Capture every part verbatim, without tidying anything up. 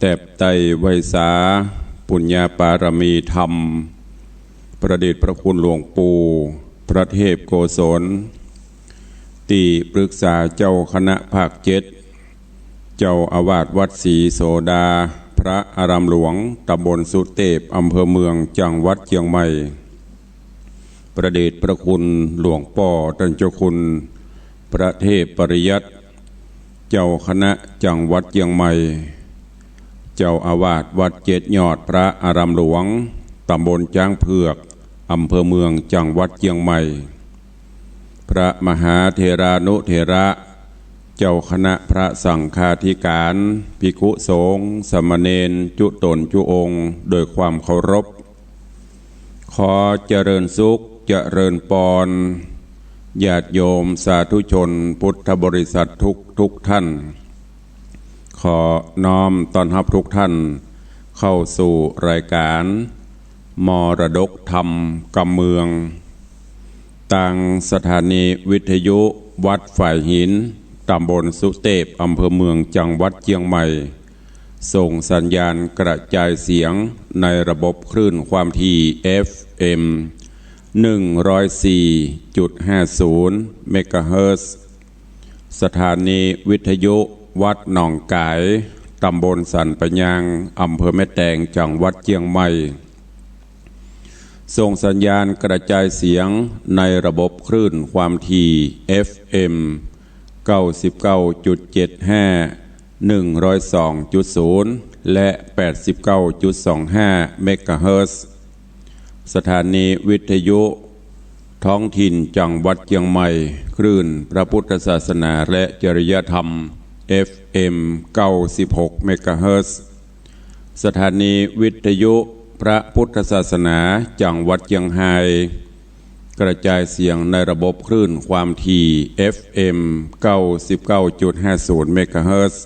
แอบไต้ไหว้สาปุญญาปารมีธรรม พระเดชพระคุณหลวงปู่พระเทพโกศล ตี้ปรึกษาเจ้าคณะภาคเจ็ด เจ้าอาวาสวัดศรีโสดา พระอารามหลวง ตำบลสุเตพ อำเภอเมือง จังหวัดเจียงใหม่ พระเดชพระคุณหลวงป้อต้านเจ้าคุณพระเทพปริยัติ เจ้าคณะจังหวัดเจียงใหม่ เจ้าอาวาสวัดเจ็ดยอด พระอารามหลวง ตำบลจ๊างเผือก อำเภอเมือง จังหวัดเจียงใหม่ พระมหาเถรานุเถระ เจ้าคณะพระสังฆาธิการ ภิกขุสงฆ์ สามเณร จุ๊ต๋นจุ๊องค์ โดยความเคารพ ขอเจริญสุข เจริญปอน ญาติโยมสาธุชนพุทธบริษัททุกทุกท่าน ขอน้อมต้อนฮับทุกท่านเข้าสู่รายการมรดกธรรมกำเมือง ตางสถานีวิทยุวัดฝายหิน ตำบลสุเตพ อำเภอเมือง จังหวัดเจียงใหม่ ส่งสัญญาณกระจายเสียงในระบบคลื่นความถี่ เอฟเอ็ม หนึ่งร้อยสี่จุดห้าศูนย์ เมกะเฮิรตซ์ สถานีวิทยุวัดหนองก๋าย ตำบลสันป่ายาง อำเภอแม่แตง จังหวัดเจียงใหม่ ส่งสัญญาณกระจายเสียงในระบบคลื่นความถี่ เอฟเอ็ม เก้าสิบเก้าจุดเจ็ดห้า หนึ่งร้อยสองจุดศูนย์ และ แปดสิบเก้าจุดสองห้า เมกะเฮิรตซ์ สถานีวิทยุท้องถิ่นจังหวัดเจียงใหม่ คลื่นพระพุทธศาสนาและจริยธรรม เอฟเอ็ม เก้าสิบหก เมกะเฮิรตซ์ สถานีวิทยุพระพุทธศาสนาจังหวัดเจียงฮาย กระจายเสียงในระบบคลื่นความถี่ เอฟเอ็ม เก้าสิบเก้าจุดห้าศูนย์ เมกะเฮิรตซ์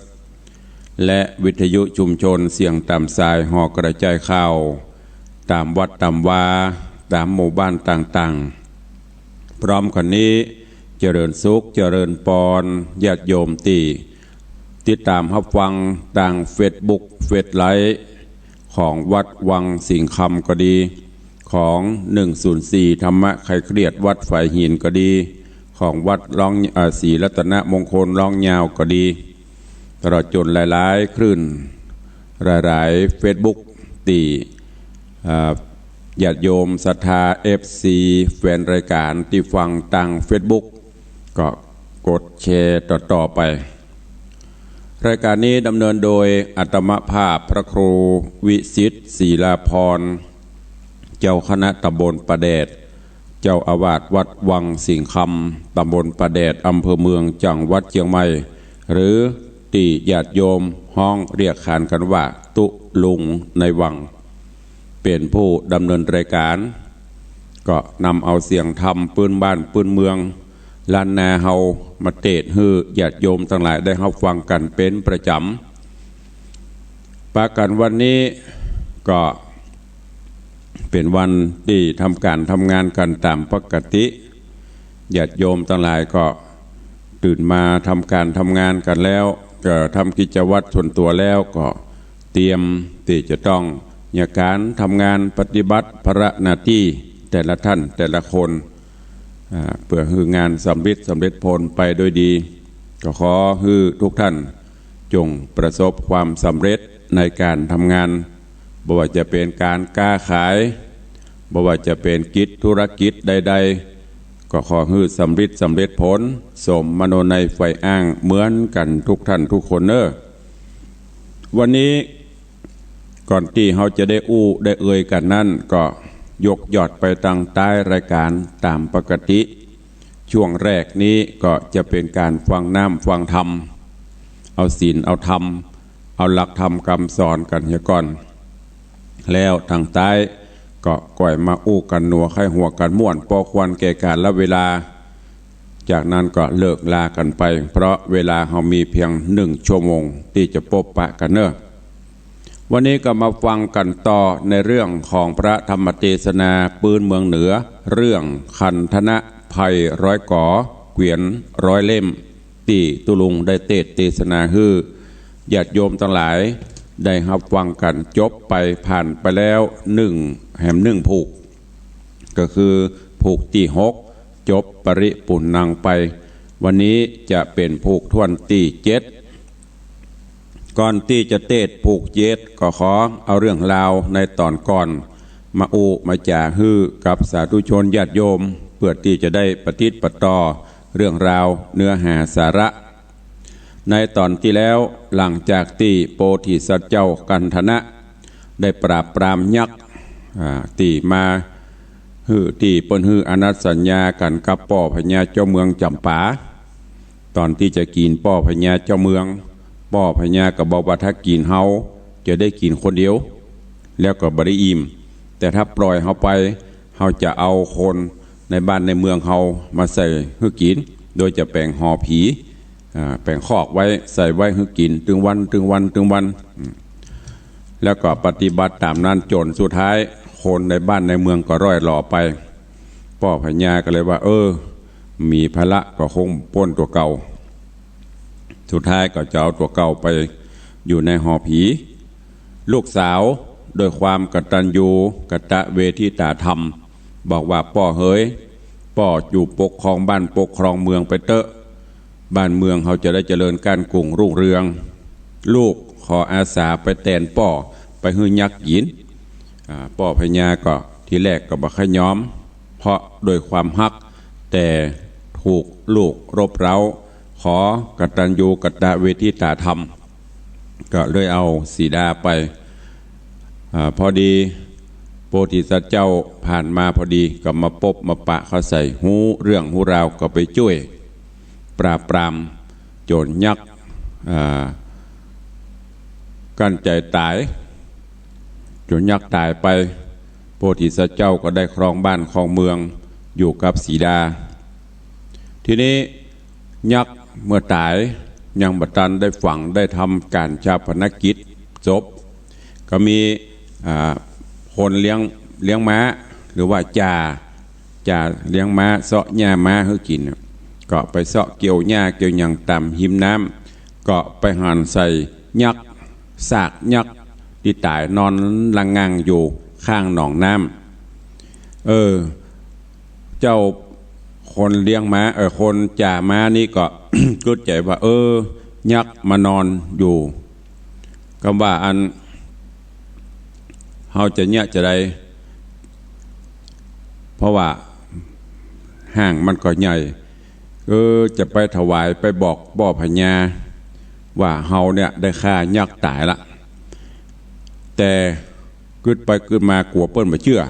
และวิทยุชุมชนเสียงต๋ามสายหอกระจายข่าว ต๋ามวัดต๋ามวา ต๋ามหมู่บ้านต่างๆ พร้อมกั๋นนี้ เจริญสุข เจริญปอน ญาติโยมตี้ติดต๋ามฮับฟังตางเฟซบุ๊ก เฟซไลฟ์ ของวัดวังสิงห์คำก็ดี ของ หนึ่งศูนย์สี่ ธรรมะคลายเครียดวัดฝายหินก็ดี ของวัดร้อง เอ่อ ศรีรัตนมงคลร้องยาวก็ดี ตลอดจ๋นหลายๆ คลื่น หลายๆ เฟซบุ๊ก ตี้ เอ่อ ญาติโยมศรัทธา เอฟซี แฟนรายการตี้ฟังตางเฟซบุ๊ก ก็กดแชร์ต่อๆ ไป รายการนี้ดำเนินโดยอาตมาภาพพระครูวิสิทธิ์ ศรีลาภรณ์ เจ้าคณะตำบลป่าแดด เจ้าอาวาสวัดวังสิงห์คำ ตำบลป่าแดด อำเภอเมือง จังหวัดเจียงใหม่ หรือตี้ญาติโยมฮ้องเรียกขานกั๋นว่า ตุ๊ลุงในวัง เป๋นผู้ดำเนินรายการ ก็นำเอาเสียงธรรมปื้นบ้านปื้นเมือง ล้านนาเฮามาเตสน์หื้อญาติโยมตังหลายได้ฮับฟังกั๋นเป๋นประจ๋ำ ปากั๋นวันนี้ก็เป๋นวันตี้ทำก๋านทำงานกั๋นต๋ามปกติ ญาติโยมตังหลายก็ตื่นมาทำก๋านทำงานกั๋นแล้ว ก็ทำกิจวัตรส่วนตั๋วแล้ว ก็เตรียมตี้จะต้องเยียะก๋านทำงานปฏิบัติภาระหน้าตี้แต่ละท่านแต่ละคน อ่า เปื้อหื้องานสำริด สำเร็จผลไปโดยดี ก็ขอหื้อทุกท่านจงประสบความสำเร็จในก๋านทำงาน บ่ว่าจะเป๋นก๋านก๊าขาย บ่ว่าจะเป๋นกิจธุรกิจใดๆ ก็ขอหื้อสำริด สำเร็จผล สมมโนในยใฝ่อ้างเหมือนกั๋นทุกท่านทุกคนเน้อ วันนี้ ก่อนตี้เฮาจะได้อู้ได้เอ่ยกั๋นนั้น ก็ยกยอดไปตางต๊ายรายก๋านต๋ามปกติ ช่วงแรกนี้ก็จะเป๋นก๋านฟังน้ำฟังธรรม เอาศีลเอาธรรม เอาหลักธรรมกำสอนกั๋นเหียก่อน แล้วตางต๊ายก็ก่อยมาอู้กั๋นหนัวใค่หัวกั๋นม่วน ปอควรแก่กาลเวลา จากนั้นก็เลิกลากั๋นไป เพราะเวลาเฮามีเพียงหนึ่งชั่วโมงตี้จะปบปะกั๋นเน้อ วันนี้ก็มาฟังกั๋นต่อในเรื่องของพระธรรมเตสนาปื้นเมืองเหนือ เรื่องขันธนะไพร้อยก๋อ เกวียนร้อยเล่ม ตี้ตุ๊ลุงได้เตสน์เตสนาหื้อญาติโยมตังหลาย ได้ฮับฟังกั๋นจบไป ผ่านไปแล้วนึ่งแหมนึ่งผูก ก็คือผูกตี้หก จบปริปุณณังไป วันนี้จะเป๋นผูกถ้วนตี้เจ็ด ก่อนตี้จะเตสน์ผูกเจ็ด ก็ขอเอาเรื่องราวในต๋อนก่อนมาอู้มาจ๋าหื้อกับสาธุชนญาติโยม เปื้อตี้จะได้ปะติดปะต่อเรื่องราวเนื้อหาสาระ ในต๋อนตี้แล้ว หลังจากตี้โพธิสัตว์เจ้ากันธนะได้ปราบปรามยักษ์ อ่า ตี้มาหื้อ ตี้เปิ้นหื้ออนัตสัญญากั๋นกับป้อพญาเจ้าเมืองจ๋ำปา ต๋อนตี้จะกิ๋นป้อพญาเจ้าเมือง ป้อพญาก็บอกว่าถ้ากิ๋นเฮาจะได้กิ๋นคนเดียว แล้วก็บ่ได้อิ่ม แต่ถ้าปล่อยเฮาไป เฮาจะเอาคนในบ้านในเมืองเฮามาใส่หื้อกิ๋น โดยจะแป๋งหอผี อ่า แป๋งคอกไว้ใส่ไว้หื้อกิ๋นตึงวัน ตึงวัน ตึงวัน อืม แล้วก็ปฏิบัติต๋ามนั้นจ๋นสุดท้ายคนในบ้านในเมืองก็ร่อยหล่อไป ป้อพญาก็เลยว่า เออ มีภาระก็คงป๊นตั๋วเก่า สุดท้ายก็จะเอาตั๋วเก่าไปอยู่ในหอผี ลูกสาวด้วยความกตัญญูกตเวทิตาธรรม บอกว่า ป้อเหย ป้ออยู่ปกครองบ้านปกครองเมืองไปเต๊อะ บ้านเมืองเฮาจะได้เจริญก้านกุ่งรุ่งเรือง ลูกขออาสาไปแตนป้อไปหื้อยักษ์กิ๋น อ่า ป้อพญาก็ทีแรกก็บ่ค่อยยอม เพราะด้วยความฮัก แต่ถูกลูกรบเร้า ขอกตัญญูกตเวทิตาธรรม ก็เลยเอาสีดาไป อ่า พอดีโพธิสัตว์เจ้าผ่านมาพอดี ก็มาปบมาปะเข้าใส่ ฮู้เรื่องฮู้ราว ก็ไปจ้วยปราบปรามจ๋นยักษ์ อ่า กั้นใจ๋ต๋าย จ๋นยักษ์ต๋ายไป โพธิสัตว์เจ้าก็ได้ครองบ้านครองเมืองอยู่กับสีดา ทีนี้ยักษ์เมื่อต๋ายยังบ่ตันได้ฝังได้ทำก๋านฌาปนกิจศพ ก็มี อ่า คนเลี้ยง เลี้ยงม้า หรือว่าจ่า จ่าเลี้ยงม้า เซาะหญ้าม้าหื้อกิ๋นน่ะ ก็ไปเซาะเกี่ยวหญ้าเกี่ยวหยังต๋ามฮิมน้ำ ก็ไปหันใส่ยักษ์ ซากยักษ์ตี้ต๋ายนอนละงั่งอยู่ข้างหนองน้ำ เออ เจ้าคนเลี้ยงม้า เออ คนจ่าม้านี่ก็ กึ๊ดใจ๋ว่า เออ ยักษ์มานอนอยู่ กำว่าอัน เฮาจะเยียะจาใด เพราะว่าฮ่างมันก็ใหญ่ เออ จะไปถวาย ไปบอกป้อพญาว่าเฮาเนี่ยได้ฆ่ายักษ์ต๋ายละ แต่กึ๊ดไปกึ๊ดมากั๋วเปิ้นบ่เจื้อ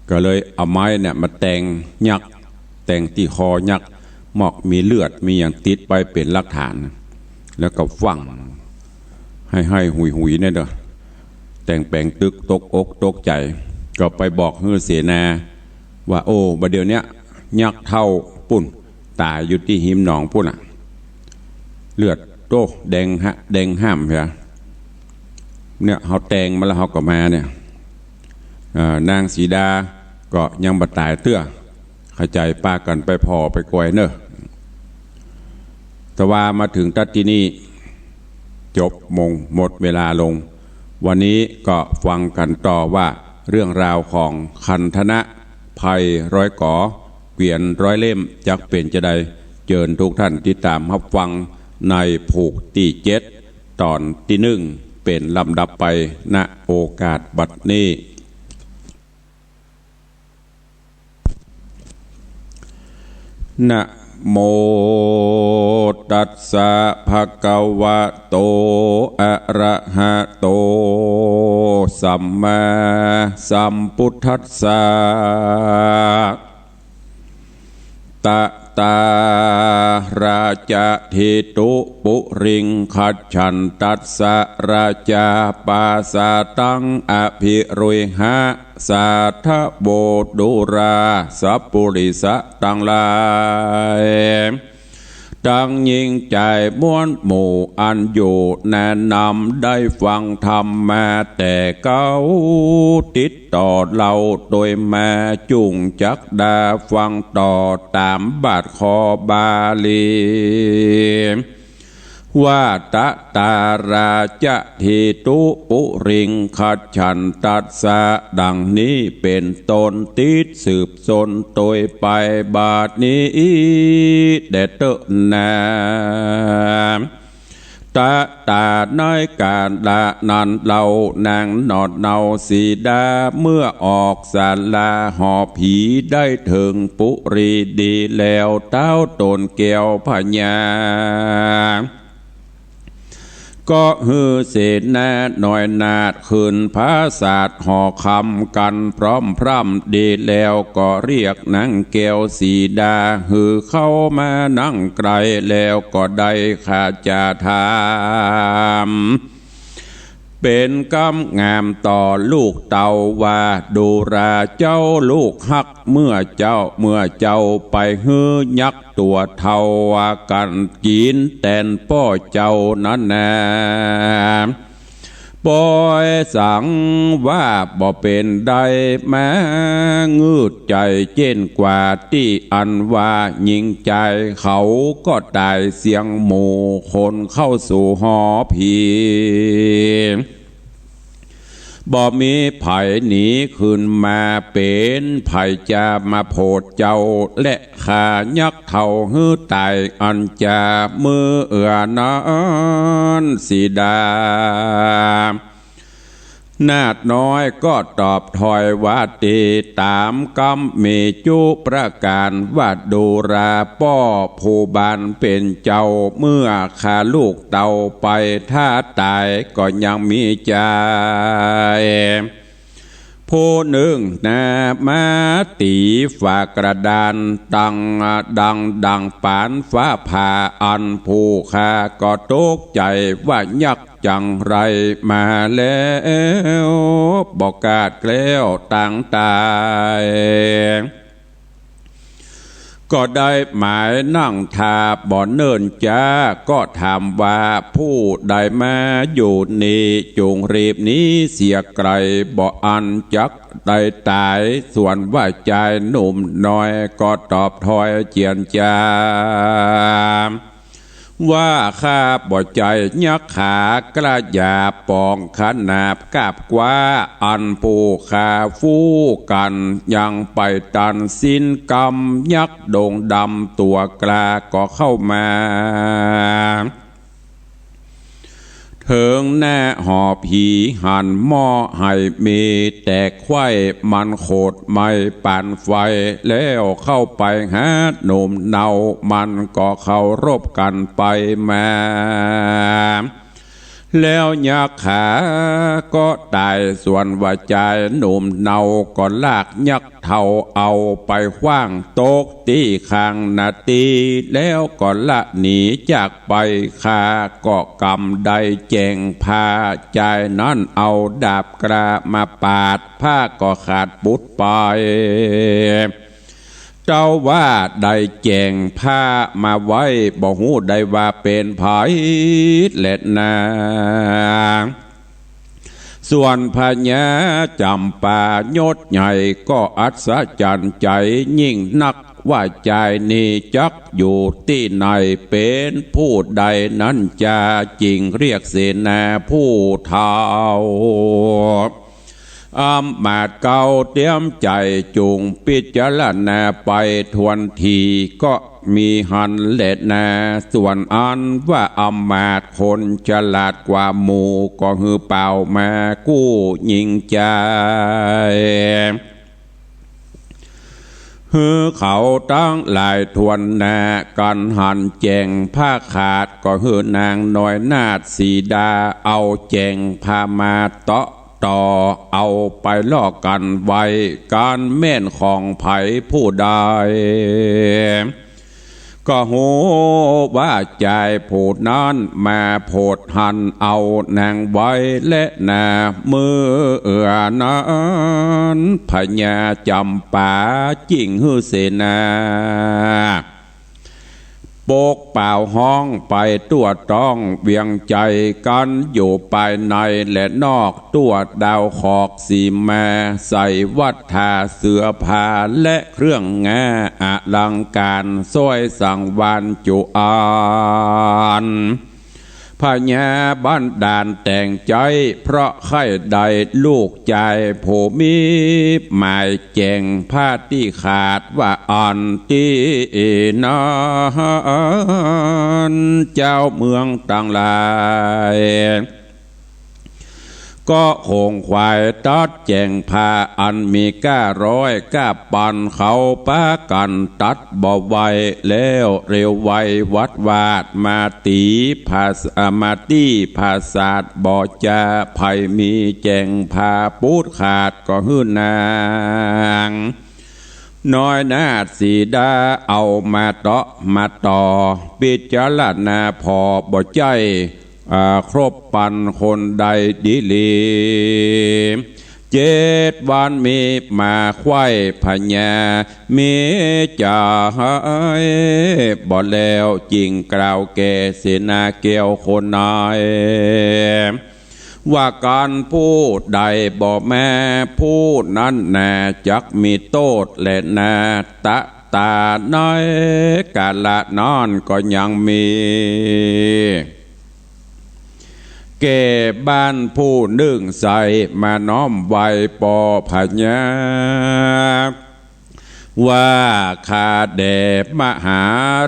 ก็เลยเอาไม้เนี่ยมาแตงยักษ์ แตงตี้คอยักษ์ มอกมีเลือดมีหยังติดไปเป๋นหลักฐาน แล้วก็ฝัง ไห้ๆ หุยๆ เนี่ยเด้อ แต่งแป๋งตึกตกอกตกใจ๋ ก็ไปบอกหื้อเสนาว่า โอ้ บ่าเดี่ยวเนี้ย ยักษ์เฒ่าปุ้น ต๋ายอยู่ตี้ฮิมหนองปุ้นน่ะ เลือดโต้ แดงฮะ แดงฮ่ำเหีย เนี่ย เฮาแตงมาแล้วเฮาก็มาเนี่ย เอ่อ นางสีดาก็ยังบ่ต๋ายเตื้อ เข้าใจ๋ ปากั๋นไปผ่อไปกอยเน่อ แต่ว่ามาเถิงตั๊ดตี้นี่ จบมง หมดเวลาลง วันนี้ก็ฟังกั๋นต่อว่าเรื่องราวของคันธนะ ไพร้อยก๋อ เกวียนร้อยเล่ม จักเป๋นจาใด เจิญทุกท่านติดต๋ามฮับฟังในผูกตี้เจ็ด ต๋อนตี้นึ่ง เป๋นลำดับไป ณ โอกาสบัดนี้ นะโมตัสสะ ภะคะวะโต อะระหะโต สัมมาสัมพุทธัสสะ ตะตา ราจะ เทตุ ปุริง คัจฉันตัสสะ ราจา ปาสาตัง อภิรุยหะ สาธะโว ดูราสะปุริสะตังหลาย ตังญิงจายมวลหมู่อันอยู่แนะนำได้ฟังธรรมมาแต่เก๊า ติดต่อเล่าโตยมาจุ่งจักดาฟังต่อต๋ามบาทคอบาลี ว่า ตะตาราจะเถตุปุริงคัจฉันตัสสะ ดังนี้เป๋นต้น ติดสืบสนโตยไปบาดนี้แด่เต๊อะนา ตะตา ในกาละนั้นเล่า นางหนอดเนาสีดา เมื่อออกศาลาหอผี ได้เถิงปุรีดีแล้ว เต๊าต๋นแก้วพญา ก็หื้อเสนาน้อยนาฏ ขึ้นปราสาทหอคำกั๋นพร้อมพร่ำดีแล้ว ก็เรียกนางแก้วสีดา หื้อเข้ามานั่งใก้แล้ว ก็ได้คาจาถาม เป๋นกำงามต่อลูกเต้าว่า ดูราเจ้าลูกฮัก เมื่อเจ้า เมื่อเจ้าไปหื้อยักษ์ตั๋วเฒ่ากั๋นกิ๋นแตนป้อเจ้านั้นนา ป้อยสังว่าบ่เป๋นได้ มางืดใจ๋เจ้นกว่า ตี้อันว่าญิงจายเขาก็ต๋ายเสี้ยงหมู่คนเข้าสู่หอผี บ่มีใผหนีคืนมา เป๋นใผจะมาโผดเจ้า และฆ่ายักษ์เฒ่าหื้อต๋ายอันจา เมื่อนั้นสีดา นาฏน้อยก็ตอบถ้อยว่า ตี้ต๋ามกำมีจุประก๋านว่า ดูราป้อผู้บ้านเป๋นเจ้า เมื่อฆ่าลูกเต้าไป ถ้าต๋ายก็ยังมีจาย ผู้นึ่งนามาตี๋ฝากระดาน ดัง ดัง ดังปานฟ้าผ่า อันผู้ฆ่าก็ตกใจ๋ว่ายักษ์จังไรมาแล้ว บ่กล้าแคล้วตางต๋าย ก็ได้หมายนั่งท่าบ่เนิ่นจ๊า ก็ถามว่า ผู้ใดมาอยู่นี่ จุ่งรีบหนีเสียไกล บ่อั้นจักได้ต๋าย ส่วนว่าจายหนุ่มน้อย ก็ตอบถ้อยเจียนจา ว่าข้าบ่ใจ้ยักขา กระหยาบป๋องขนาบกาบกว้า อันผู้ฆ่าฟู้กั๋น ยังไปตันสิ้นกำ ยักษ์ดงดำตั๋วกล้าก็เข้ามา เถิงหน้าหอผีหันหม้อไหมีแตกไขว้ มันโขดไหม้ปานไฟ แล้วเข้าไปหาหนุ่มเนา มันก็เคารพกั๋นไปมา แล้วยักขาก็ต๋าย ส่วนว่าจายหนุ่มเนา ก็ลากยักษ์เฒ่าเอาไปขว้างตกตี้ข้างนาตี้ แล้วก็ละหนีจากไป ข้าก็กำได้แจ้งผ้า จายนั้นเอาดาบกล้ามาปาด ผ้าก็ขาดปุดไป เต้าว่าได้แจ้งผ้ามาไว้ บ่ฮู้ได้ว่าเป๋นใผแลนา ส่วนพญาจ๋ำปายศใหญ่ก็อัศจรรย์ใจ๋ยิ่งนัก ว่าจายนี้จักอยู่ตี้ไหน เป๋นผู้ใดนั้นจา จึงเรียกเสนาผู้เฒ่า อำมาตย์เก่าเตรียมใจ๋จุ่งพิจารณาไปถ้วนที ก็มีหั้นแลนา ส่วนอันว่าอำมาตย์คนฉลาดกว่าหมู่ ก็หื้อเป่ามากู้ยิงจาย หื้อเขาตังหลายถ้วนหน้ากั๋นหันแจ้งผ้าขาด ก็หื้อนางน้อยนาฏสีดาเอาแจ้งผ้ามาเตาะต่อ เอาไปล่อกั๋นไว้ ก๋านแม่นของใผผู้ใด ก็ฮู้ว่าจายผู้นั้นมาโผดหั้นเอานางไว้แลนา เมื่อนั้นพญาจ๋ำปาจึ่งหื้อเสนา ปกเป่าฮ้องไปทั่วต้องเวียงใจ๋กั๋นอยู่ภายในและนอก ตั๋วดาวขอกสีมา ใส่วัตถาเสื้อผ้าและเครื่องงาอลังก๋าน สวยสังวาลจุอัน พญาบันดาลแต่งใจ๋ เพราะใค่ได้ลูกจายผู้มีหมายแจ๋ง พระตี้ขาดว่าอันตี้นั้น เจ้าเมืองตังหลาย ก็ขงขวายตัดแจ๋งผ้าอันมีก้าร้อยก้าปัน เขาปากั๋นตัดบ่ไหว แล้วเร็วไววัดวาดมาตี๋ผาส- มาตี้ผาสาทบ่จา ใผมีแจ๋งผ้าปูดขาดก็หื้อนางน้อยนาฏสีดาเอามาเตาะมาต่อ ปิจารณาผ่อบ่ใจ้ อ่า ครบปันคนใดดีหลี เจ็ดวันมีมาใคว่พญา มีจายบ่แล้ว จึงกล่าวแก่เสนาแก้วคนนั้น ว่ากั๋นผู้ใดบ่มา ผู้นั้นนาจักมีโต้ษแลนา ตะตาในกาละนั้นก็ยังมี แก่บ้านผู้นึ่งใสมาน้อมไหว้ปอพญา ว่าข้าแด่มหา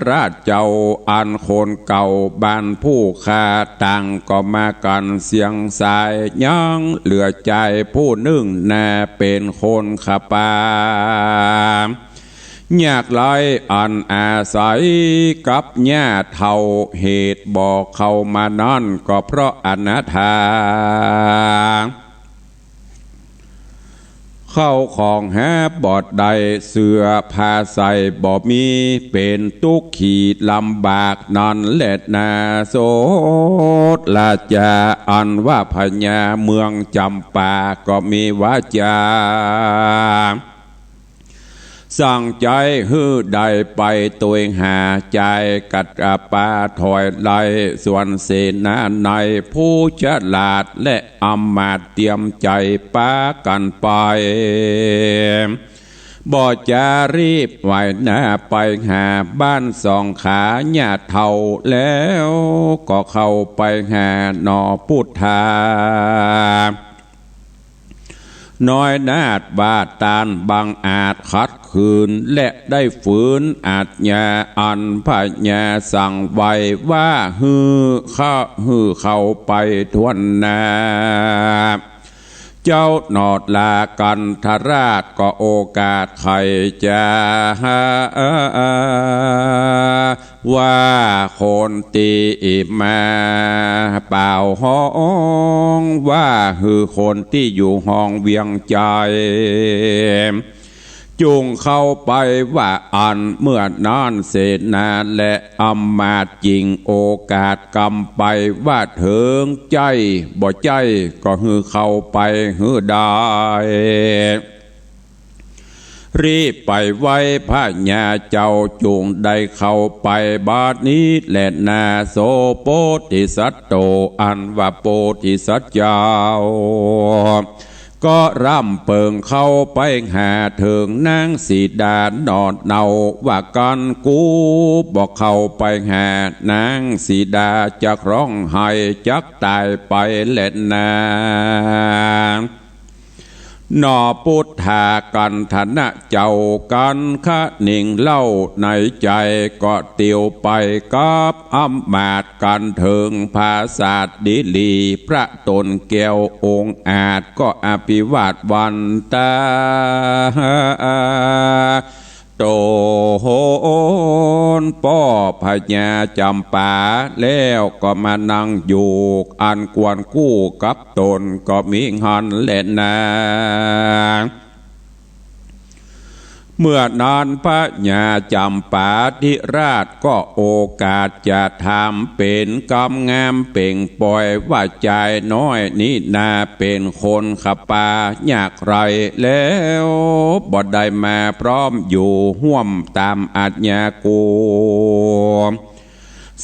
ราชเจ้า อันคนเก่าบ้านผู้ข้าต่างก็มากั๋นเสียงสาย ยังเหลือจายผู้นึ่งนาเป๋นคนขปา ยากไร้อันอาศัยกับญาติเฒ่า เหตุบ่เข้ามานั้นก็เพราะอนาถา เข้าของหาบ่ได้ เสื้อผ้าใส่บ่มี เป๋นตุ๊กขีลำบากนั้นแลนา โสดราจาอันว่าพญาเมืองจำปาก็มีวาจา สั่งใจ๋หื้อได้ไปตวยหาจายกัตตาปาถอยไล่ ส่วนเสนาในผู้ฉลาดและอำมาตย์เตรียมใจ๋ปากั๋นไป บ่จารีบไหวนาไปหาบ้านสองขาญาติเฒ่า แล้วก็เข้าไปหาหน่อปุทธา น้อยนาฏว่าต้านบังอาจขัดขืน และได้ฝืนอาจญาอันพญาสั่งไว้ว่า หื้อเข้า หื้อเข้าไปถ้วนหน้า เจ้าหนอดลากันธราชก็โอกาสไขจะ ว่าคนตี้มาเป่าฮ้อง ว่าหื้อคนตี้อยู่ห้องเวียงใจ๋ จุ่งเข้าไปว่าอั้น เมื่อนั้นเสนาและอำมาตย์จึงโอกาสกำไปว่าเถิงใจ้บ่ใจ้ก็หื้อเข้าไปหื้อได้ รีบไปไหว้พญาเจ้า จุ่งได้เข้าไปบัดนี้แลนา โสโพธิสัตโต อันว่าโพธิสัตว์เจ้า ก็ร่ำเปิงเข้าไปหาเถิงนางสีดาหนอเนา ว่ากั๋นกูบ่เข้าไปหานางสีดาจักฮ้องไห้จักต๋ายไปแลนา หน่อปุทธากันธนะเจ้า กั๋นคะนิงเล่าในใจ๋ ก็เตียวไปกับอำมาตย์กั๋นเถิงผาสาทดีหลี พระต๋นแก้วองอาจก็อภิวาทวันตา ต๋นป้อพญาจำปา แล้วก็มานั่งอยู่อันควรคู่กับต๋นก็มีหั้นแลนา เมื่อนั้นพญาจำปาธิราชก็โอกาสจะถามเป๋นกำงามเป่งป่อยว่าจายน้อยนี้นาเป๋นคนขปายากไร้ แล้วบ่ได้มาพร้อมอยู่ฮ่วมต๋ามอาจญากู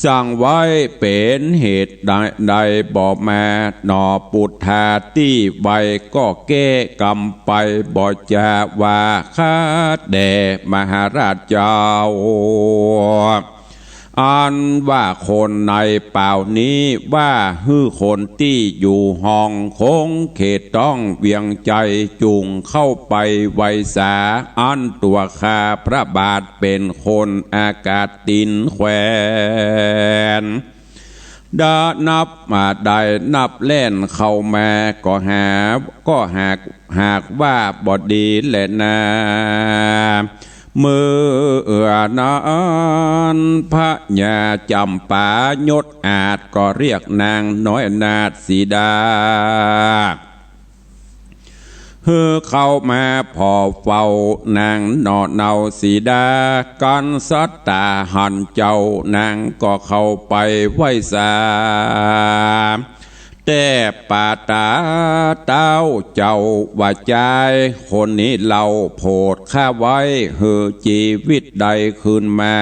สั่งไว้เป๋นเหตุใด ใดบ่มา หน่อปุทธาตี้ไวก็แก้กำไปบ่จาว่า ข้าแด่มหาราชเจ้า อันว่าคนในป่าวนี้ ว่าหื้อคนตี้อยู่ห้องคงเขตต้องเวียงใจ๋ จุ่งเข้าไปไหว้สา อันตั๋วข้าพระบาทเป๋นคนอากาศตินแขวน ดานับมาได้นับแล่นเข้ามา ก็หา ก็หาก หากว่าบ่ดีแลนา เมื่อนั้นพญาจ๋ำปายศอาจ ก็เรียกนางน้อยนาฏสีดา หื้อเข้ามาผ่อเฝ้านางหน่อเนาสีดา กั๋นสัตตาหันเจ้า นางก็เข้าไปไหว้สา แต่ปาตาเต้าเจ้าว่าจาย คนนี้เล่าโผดข้าไว้ หื้อจีวิตได้คืนมา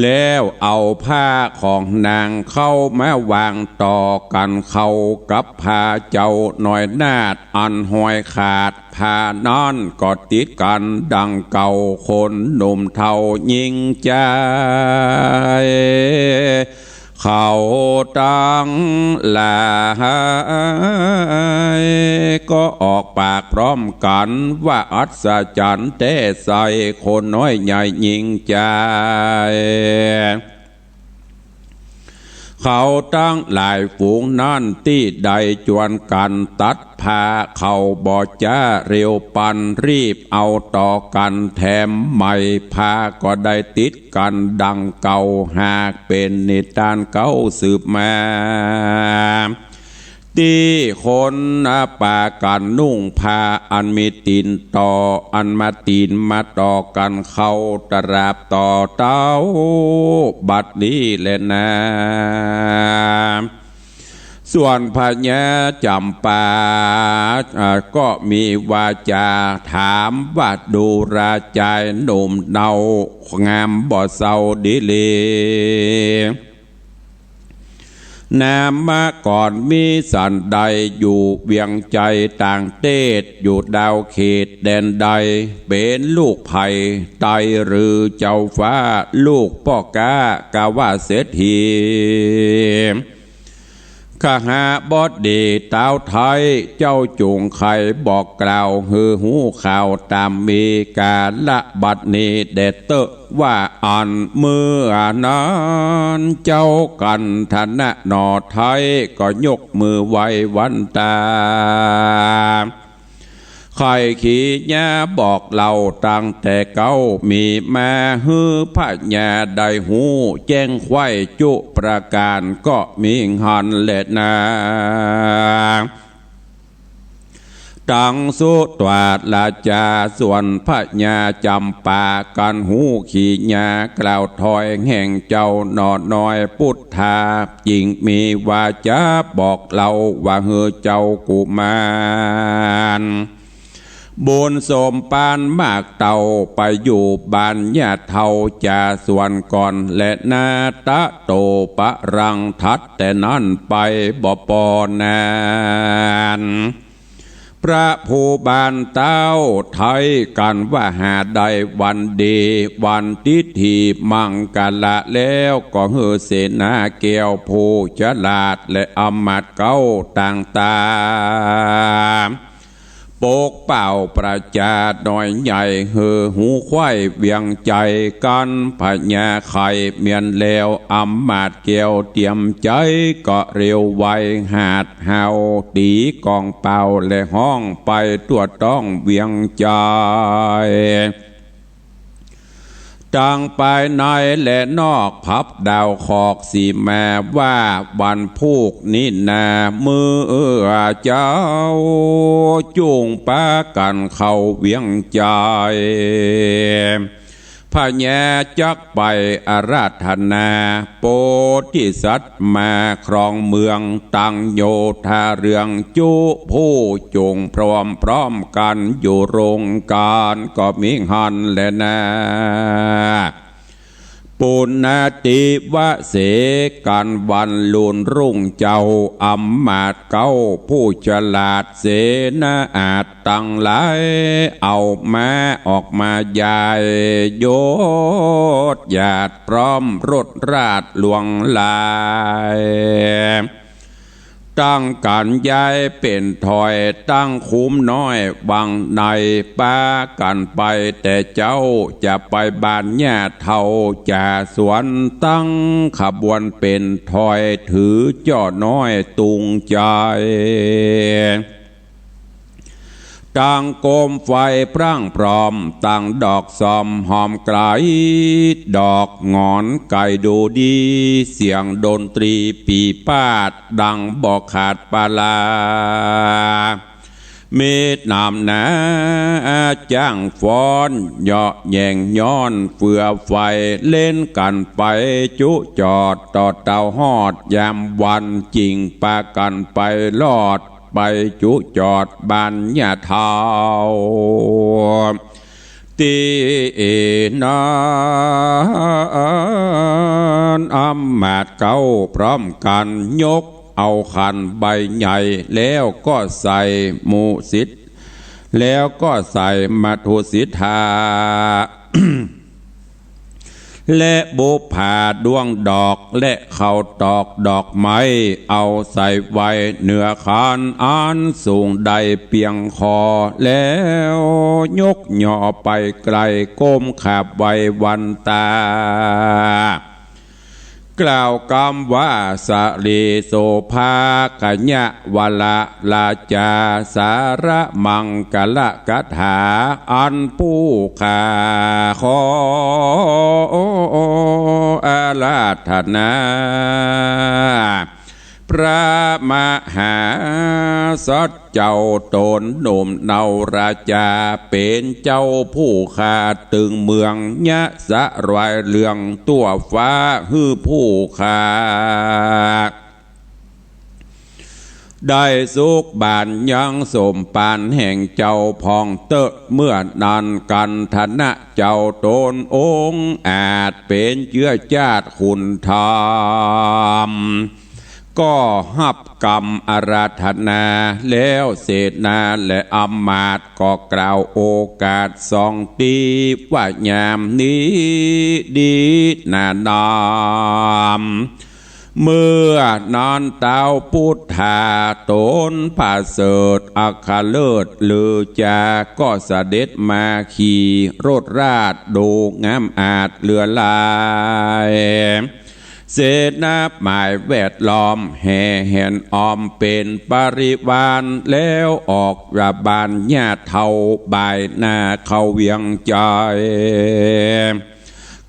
แล้วเอาผ้าของนางเข้ามาวางต่อกั๋นเข้ากับผ้าเจ้าน้อยนาฏอันห้อยขาด ผ้านั้นก็ติดกั๋นดังเก่า คนหนุ่มเฒ่าญิงจาย เขาตังหลายก็ออกปากพร้อมกั๋นว่า อัศจรรย์แต๊ไส้ คนน้อยใหญ่ญิงจาย เขาตังหลายฝูงนั้นตี้ได้จวนกั๋นตัดผ้า เขาบ่จ๊าเร็วปัน รีบเอาต่อกั๋นแถมใหม่ ผ้าก็ได้ติดกั๋นดังเก่า หากเป๋นนิทานเก่าสืบมา ตี้คนปากั๋นนุ่งผ้าอันมีตี๋นต่อ อันมาตี๋นมาต่อกั๋นเข้า ตราบต่อเต้าบัดนี้แลนา ส่วนพญาจ๋ำปา อ่า ก็มีวาจ๋าถามว่า ดูราจายหนุ่มเนา งามบ่เซาดีหลี นามก่อนมีสันใด อยู่เวียงใจ๋ต่างเต๊ศ อยู่ดาวเขตแดนใด เป๋นลูกใผ ไตหรือเจ้าฟ้า ลูกป้อก๊ากาวาเศรษฐี ขหบดีตาวไทย เจ้าจุ่งใค่บอกกล่าวหื้อฮู้ข่าวต๋ามมีกาละบัดนี้แด่เต๊อะ ว่าอันเมื่อนั้นเจ้ากัณฑนะหน่อไทย ก็ยกมือไหว้วันต๋า ใค่ขีญาบอกเล่าตั้งแต่เก๊ามีมา หื้อพญาได้ฮู้แจ้งไขว้จุประก๋าน ก็มีหั้นแลนา ตังสุตวาทราจา ส่วนพญาจ๋ำปากั๋นฮู้ขีญากล่าวถ้อยแห่งเจ้าหน่อน้อยปุทธา จิ่งมีวาจ๋าบอกเล่าว่า หื้อเจ้ากุมาร บุญสมปานมากเต้า ไปอยู่บ้านญาเฒ่าจ่าส่วนก่อนแลนา ตะโตปะรัง ถัดแต่นั้นไปบ่ปอนาน พระผู้บ้านเต้าไท้กั๋นว่า หาได้วันดี วันทิฏฐิมังกละแล้ว ก็หื้อเสนาแก้วผู้ฉลาดและอำมาตย์เก๊าต่างต๋า ปกเป่าประจาน้อยใหญ่ หื้อฮู้ไขว้เวียงใจ๋กั๋น พญาไข่เมียนแล้ว อำมาตย์แก้วเตียมใจ๋ ก็เร็วไวหาดเห่า ตี๋กองเป่าและฮ้องไปทั่วต้องเวียงใจ๋ ตังภายในและนอก ผับดาวขอกสีมาว่า วันพูกนี้นา เมื่อเจ้าจุ่งปากั๋นเข้าเวียงใจ๋ พญาจักไปอาราธนา โพธิสัตว์มาครองเมือง ตังโยธาเรืองจุผู้จุ่งพร้อมพร้อมกั๋นอยู่โรงก๋าน ก็มีหั้นแลนา ป ปุณณติวเส กั๋นวันลุนรุ่งเจ้า อำมาตย์เก๊าผู้ฉลาด เสนาอาชญ์ตังหลายเอาม้าออกมาใหญ่ ยศญาติพร้อมรถราชหลวงหลาย ตั้งกั๋นย้ายเป๋นถอย ตั้งคุ้มน้อยวังใน ปากั๋นไปแต่เจ๊า จะไปบ้านย่าเฒ่าจ่าสวน ตั้งขบวนเป๋นถอย ถือจ้อน้อยตุงใจ๋ ตั้งโกมไฟพร่างพร้อม ตั้งดอกส้มหอมไก๋ ดอกหงอนไก๋ดูดี เสียงดนตรีปี่ป๊าด ดังบ่ขาดปาลา มีน้ำหนาจ้างฟ้อน เยาะแย่งย้อนเฟือไฟ เล่นกั๋นไปจุจอด ต่อเต้าฮอดยามวัน จึงปากั๋นไปลอด ไปจุจอดบ้านย่าเฒ่า ตี้นั้น อำมาตย์เก๊าพร้อมกั๋น ยกเอาขันใบใหญ่ แล้วก็ใส่มุสิทธิ์ แล้วก็ใส่มัทุสิทธา และบุปผาด้วงดอก และข้าวตอกดอกไม้ เอาใส่ไว้เหนือขันอันสูงได้เปียงคอ แล้วยกย่อไปไก๋ ก้มขาบไหว้วันตา กล่าวกำว่า สะหลีโสภา ขยะวะละราชา สารมังกละกถา อันผู้ข้าขออาราธนา พระมหาสัจเจ้าต๋นหนุ่มเนาราชา เป๋นเจ้าผู้ข้าตึงเมืองยะสะ รวยเรืองทั่วฟ้า หื้อผู้ข้า ได้สุขบานยังสมปานแห่งเจ้าพ่องเต๊อะ เมื่อนั้นกันธนะเจ้าต๋นองอาจ เป๋นเจื้อจาติขุนธรรม ก็ฮับกำอาราธนา แล้วเสนาและอำมาตย์ก็กล่าวโอกาสสองตี้ ว่ายามนี้ดีหนานาม เมื่อนั้นเต๊าปุทธาต๋นผะเสริฐอัครเลิศลือจาก็เสด็จมาขี่รถราชย์ดูงามอาจเหลือหลาย เสนาหมายแวดล้อมแห่แหนอ้อมเป๋นปริวาร แล้วออกจากบ้านย่าเฒ่าบ่ายหน้าเข้าเวียงใจ๋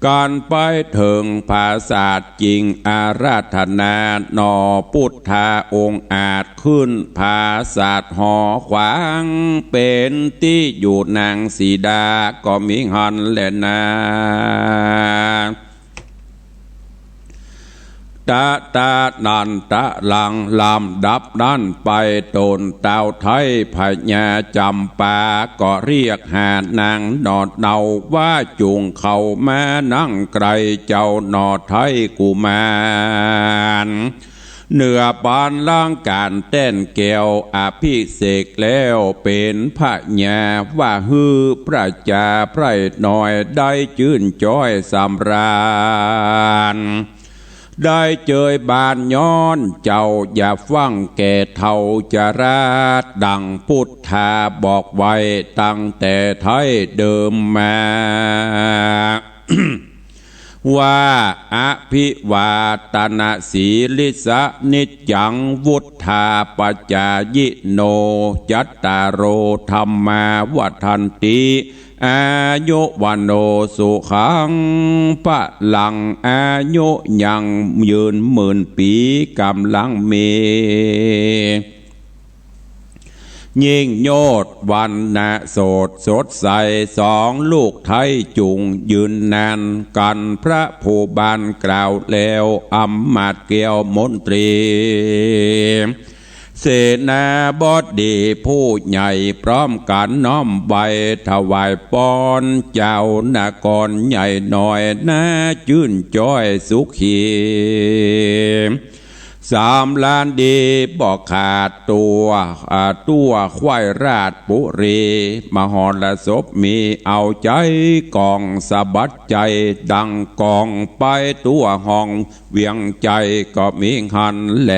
กั๋นไปเถิงผาสาทจึงอาราธนาหน่อปุทธาองอาจ ขึ้นผาสาทหอขวาง เป๋นตี้อยู่นางสีดาก็มีหั้นแลนา ตะตะนันตะลัง ลำดับนั้นไปต๋นเต้าไท้พญาจ๋ำปา ก็เรียกหานางหน่อเนาว่า จุ่งเข้ามานั่งใก้เจ้าหน่อไท้กุมาร เหนือบัลลังก์ก๋านแต้นแก้วอภิเษกแล้ว เป๋นพญาว่าหื้อประจาไพร่น้อยได้จื้นจ้อยสำราญ ได้เจยบานย้อนเจ้าอย่าฟั่งแก่เฒ่าจรา ดังปุทธาบอกไว้ตั้งแต่ไท้เดิมมา ว่า อภิวาตนสีลิสสะ นิจจังวุฑฒาปจายิโน จัตตาโรธัมมาวัฑฒันติ อายุวัณโณสุขังพะลัง อายุยังยืนหมื่นปี๋ก๋ำลังมี ยิ่งโยชน์วรรณะโสดสดใส สองลูกไท้จุ่งยืนนาน กั๋นพระภูบาลกล่าวแล้ว อำมาตย์แก้วมนตรี เ เสนาบดีผู้ใหญ่พร้อมกั๋นน้อมไหว้ถวายปอน เจ้านครใหญ่น้อยนาจื้นจ้อยสุขี สำราญดีบ่ขาดตั๋ว อ่า ตั๋วควายราชบุรี มหรสพมีเอาใจ๋กอง สะบัดใจ๋ดังกอง ไปตั๋วห้องเวียงใจ๋ก็มีหั้นแล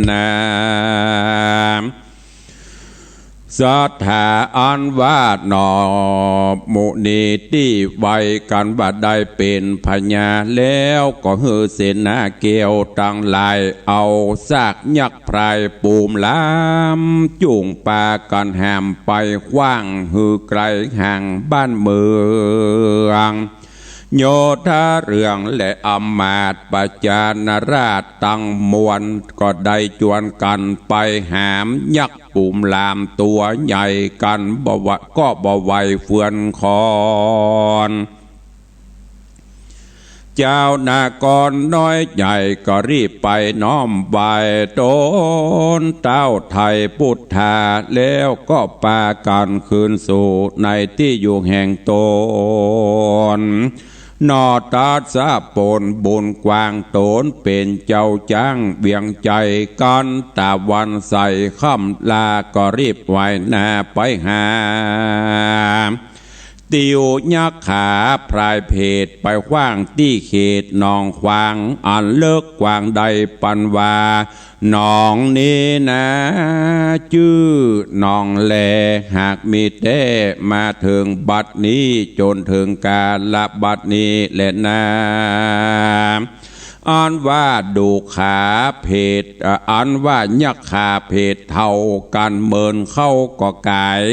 นา ศรัทธาอันว่าหน่อมุนีตี้ไหว้กั๋นว่าได้เป๋นพญาแล้ว ก็หื้อเสนาแก้วตังหลายเอาซากยักษ์พรายปูมลาม จุ่งปากั๋นหามไปขว้างหื้อไก๋ห่างบ้านเมือง โยธาเรืองและอำมาตย์ประชาราษฎร์ตังมวล ก็ได้จวนกั๋นไปหามยักษ์ปูมลามตั๋วใหญ่กั๋นบ่ไหว ก็บ่ไหวเฟือนคอน เจ้านครน้อยใหญ่ก็รีบไปน้อมไหว้ต๋นเต๊าไทยปุทธา แล้วก็ปากั๋นคืนสู่ในตี้อยู่แห่งต๋น นอกตัดสะผลบุญกว้าง ต๋นเป๋นเจ้าจ๊างเวียงใจ๋กั๋น ตะวันใสค่ำลาก็รีบไหว้หน้าไปหา ติวยักขาพรายเพดไปขว้างตี้เขตหนองขวาง อันเลิกกว้างได้ปันว่า หนองนี้นา จื้อหนองแล หากมีแต๊มาเถิงบัดนี้ จ๋นเถิงกาละบัดนี้แลนา อันว่าดูขาเพด อ่า อันว่ายักขาเพดเท่ากั๋นเมินเข้าก็ก๋าย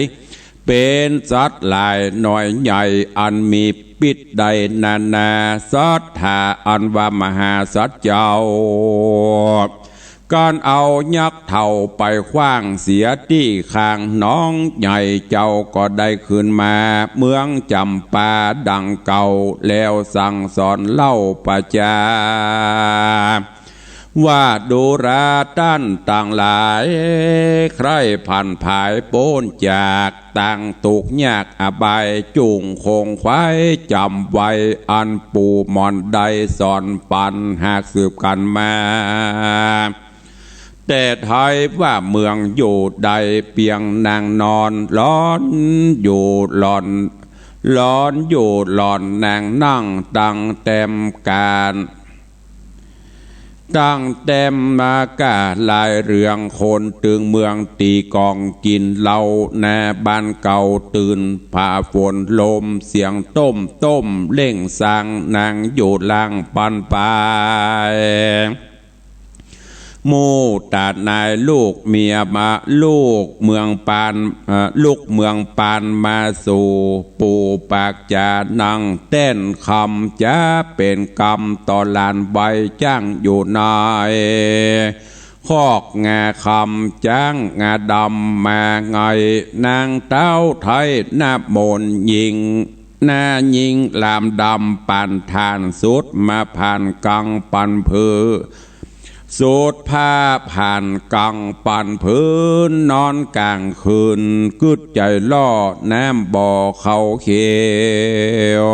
เป๋นสัตว์หลายน้อยใหญ่อันมีปิ๊ษได้นานา ศรัทธาอันว่ามหาสัตว์เจ้า กั๋นเอายักษ์เฒ่าไปขว้างเสียตี้ข้างหนองใหญ่ เจ้าก็ได้คืนมาเมืองจ๋ำปาดังเก่า แล้วสั่งสอนเล่าประจา ว่าดูราต้านตังหลาย ใคร่ผันผายป๊นจากตางตุ๊กข์ยากอบาย จุ่งคงไขว้จ๋ำไว้ อันปู่หม่อนได้สอนปันหากสืบกั๋นมา แต่ไทยว่าเมืองอยู่ได้เปียงนางนอน หลอนอยู่หลอน หลอนอยู่หลอนนางนั่งตั้งแต้มก๋าน ตั้งแต้มมาก้าหลายเรื่อง คนตึงเมืองตี๋ก๋องกิ๋นเหล้า หน้าบ้านเก่าตื่น ผ้าฝนลมเสียงต้มต้มเล่งซาง นางอยู่ล่างปันปาย หมู่ตานายลูกเมียมา ลูกเมืองปาน เอ่อ ลูกเมืองปานมาสู่ ปู่ปากจ๋านั่งแต้นคำ จะเป๋นกรรมต่อหลานไว้ จ๊างอยู่ในคอกงาคำ จ๊างงาดำมาไง นางเต๊าไทยน้ำมนต์หญิง หน้าหญิงลามดำปานถ่าน สุดมาผ่านกังปันผืน สุดผ้าผ่านกังปันผืน นอนก๋างคืนกึ๊ดใจ๋ล่อ น้ำบ่อเขาเขียว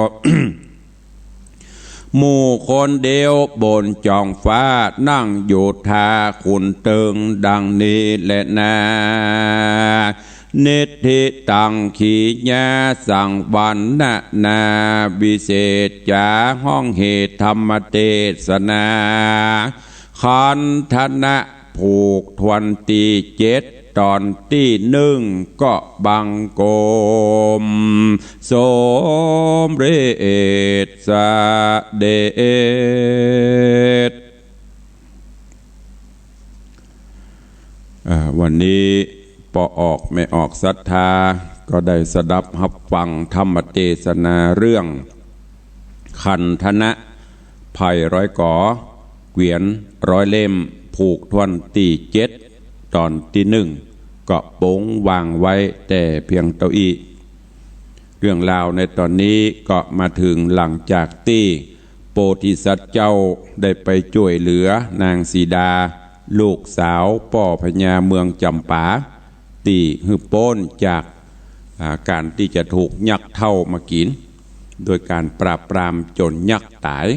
หมู่คนเดียวบนจองฟ้า นั่งอยู่ท่าขุนเติงดังนี้แลนา นิทธิตังขีญาสังวรรณนา วิเศษจ๋าฮ้องเหตุธรรมเตสนา ขันธนะผูกถ้วนตี้เจ็ด ต๋อนตี้นึ่งก็บังคมสมเร็จเสด็จ อ่า วันนี้ป้อออกแม่ออกศรัทธา ก็ได้สดับฮับฟังธรรมเตสนาเรื่อง ขันธนะ ไพร่ร้อยก๋อ เกวียนร้อยเล่ม ผูกถ้วนตี้เจ็ด ต๋อนตี้นึ่ง ก็ปงวางไว้แต่เปียงเต้าอี้ เรื่องราวในต๋อนนี้ก็มาเถิงหลังจากตี้โพธิสัตว์เจ้าได้ไปจ้วยเหลือนางสีดา ลูกสาวป้อพญาเมืองจ๋ำปา ตี้หื้อป๊นจาก อ่า ก๋านตี้จะถูกยักษ์เฒ่ามากิ๋น โดยก๋านปราบปรามจ๋นยักษ์ต๋าย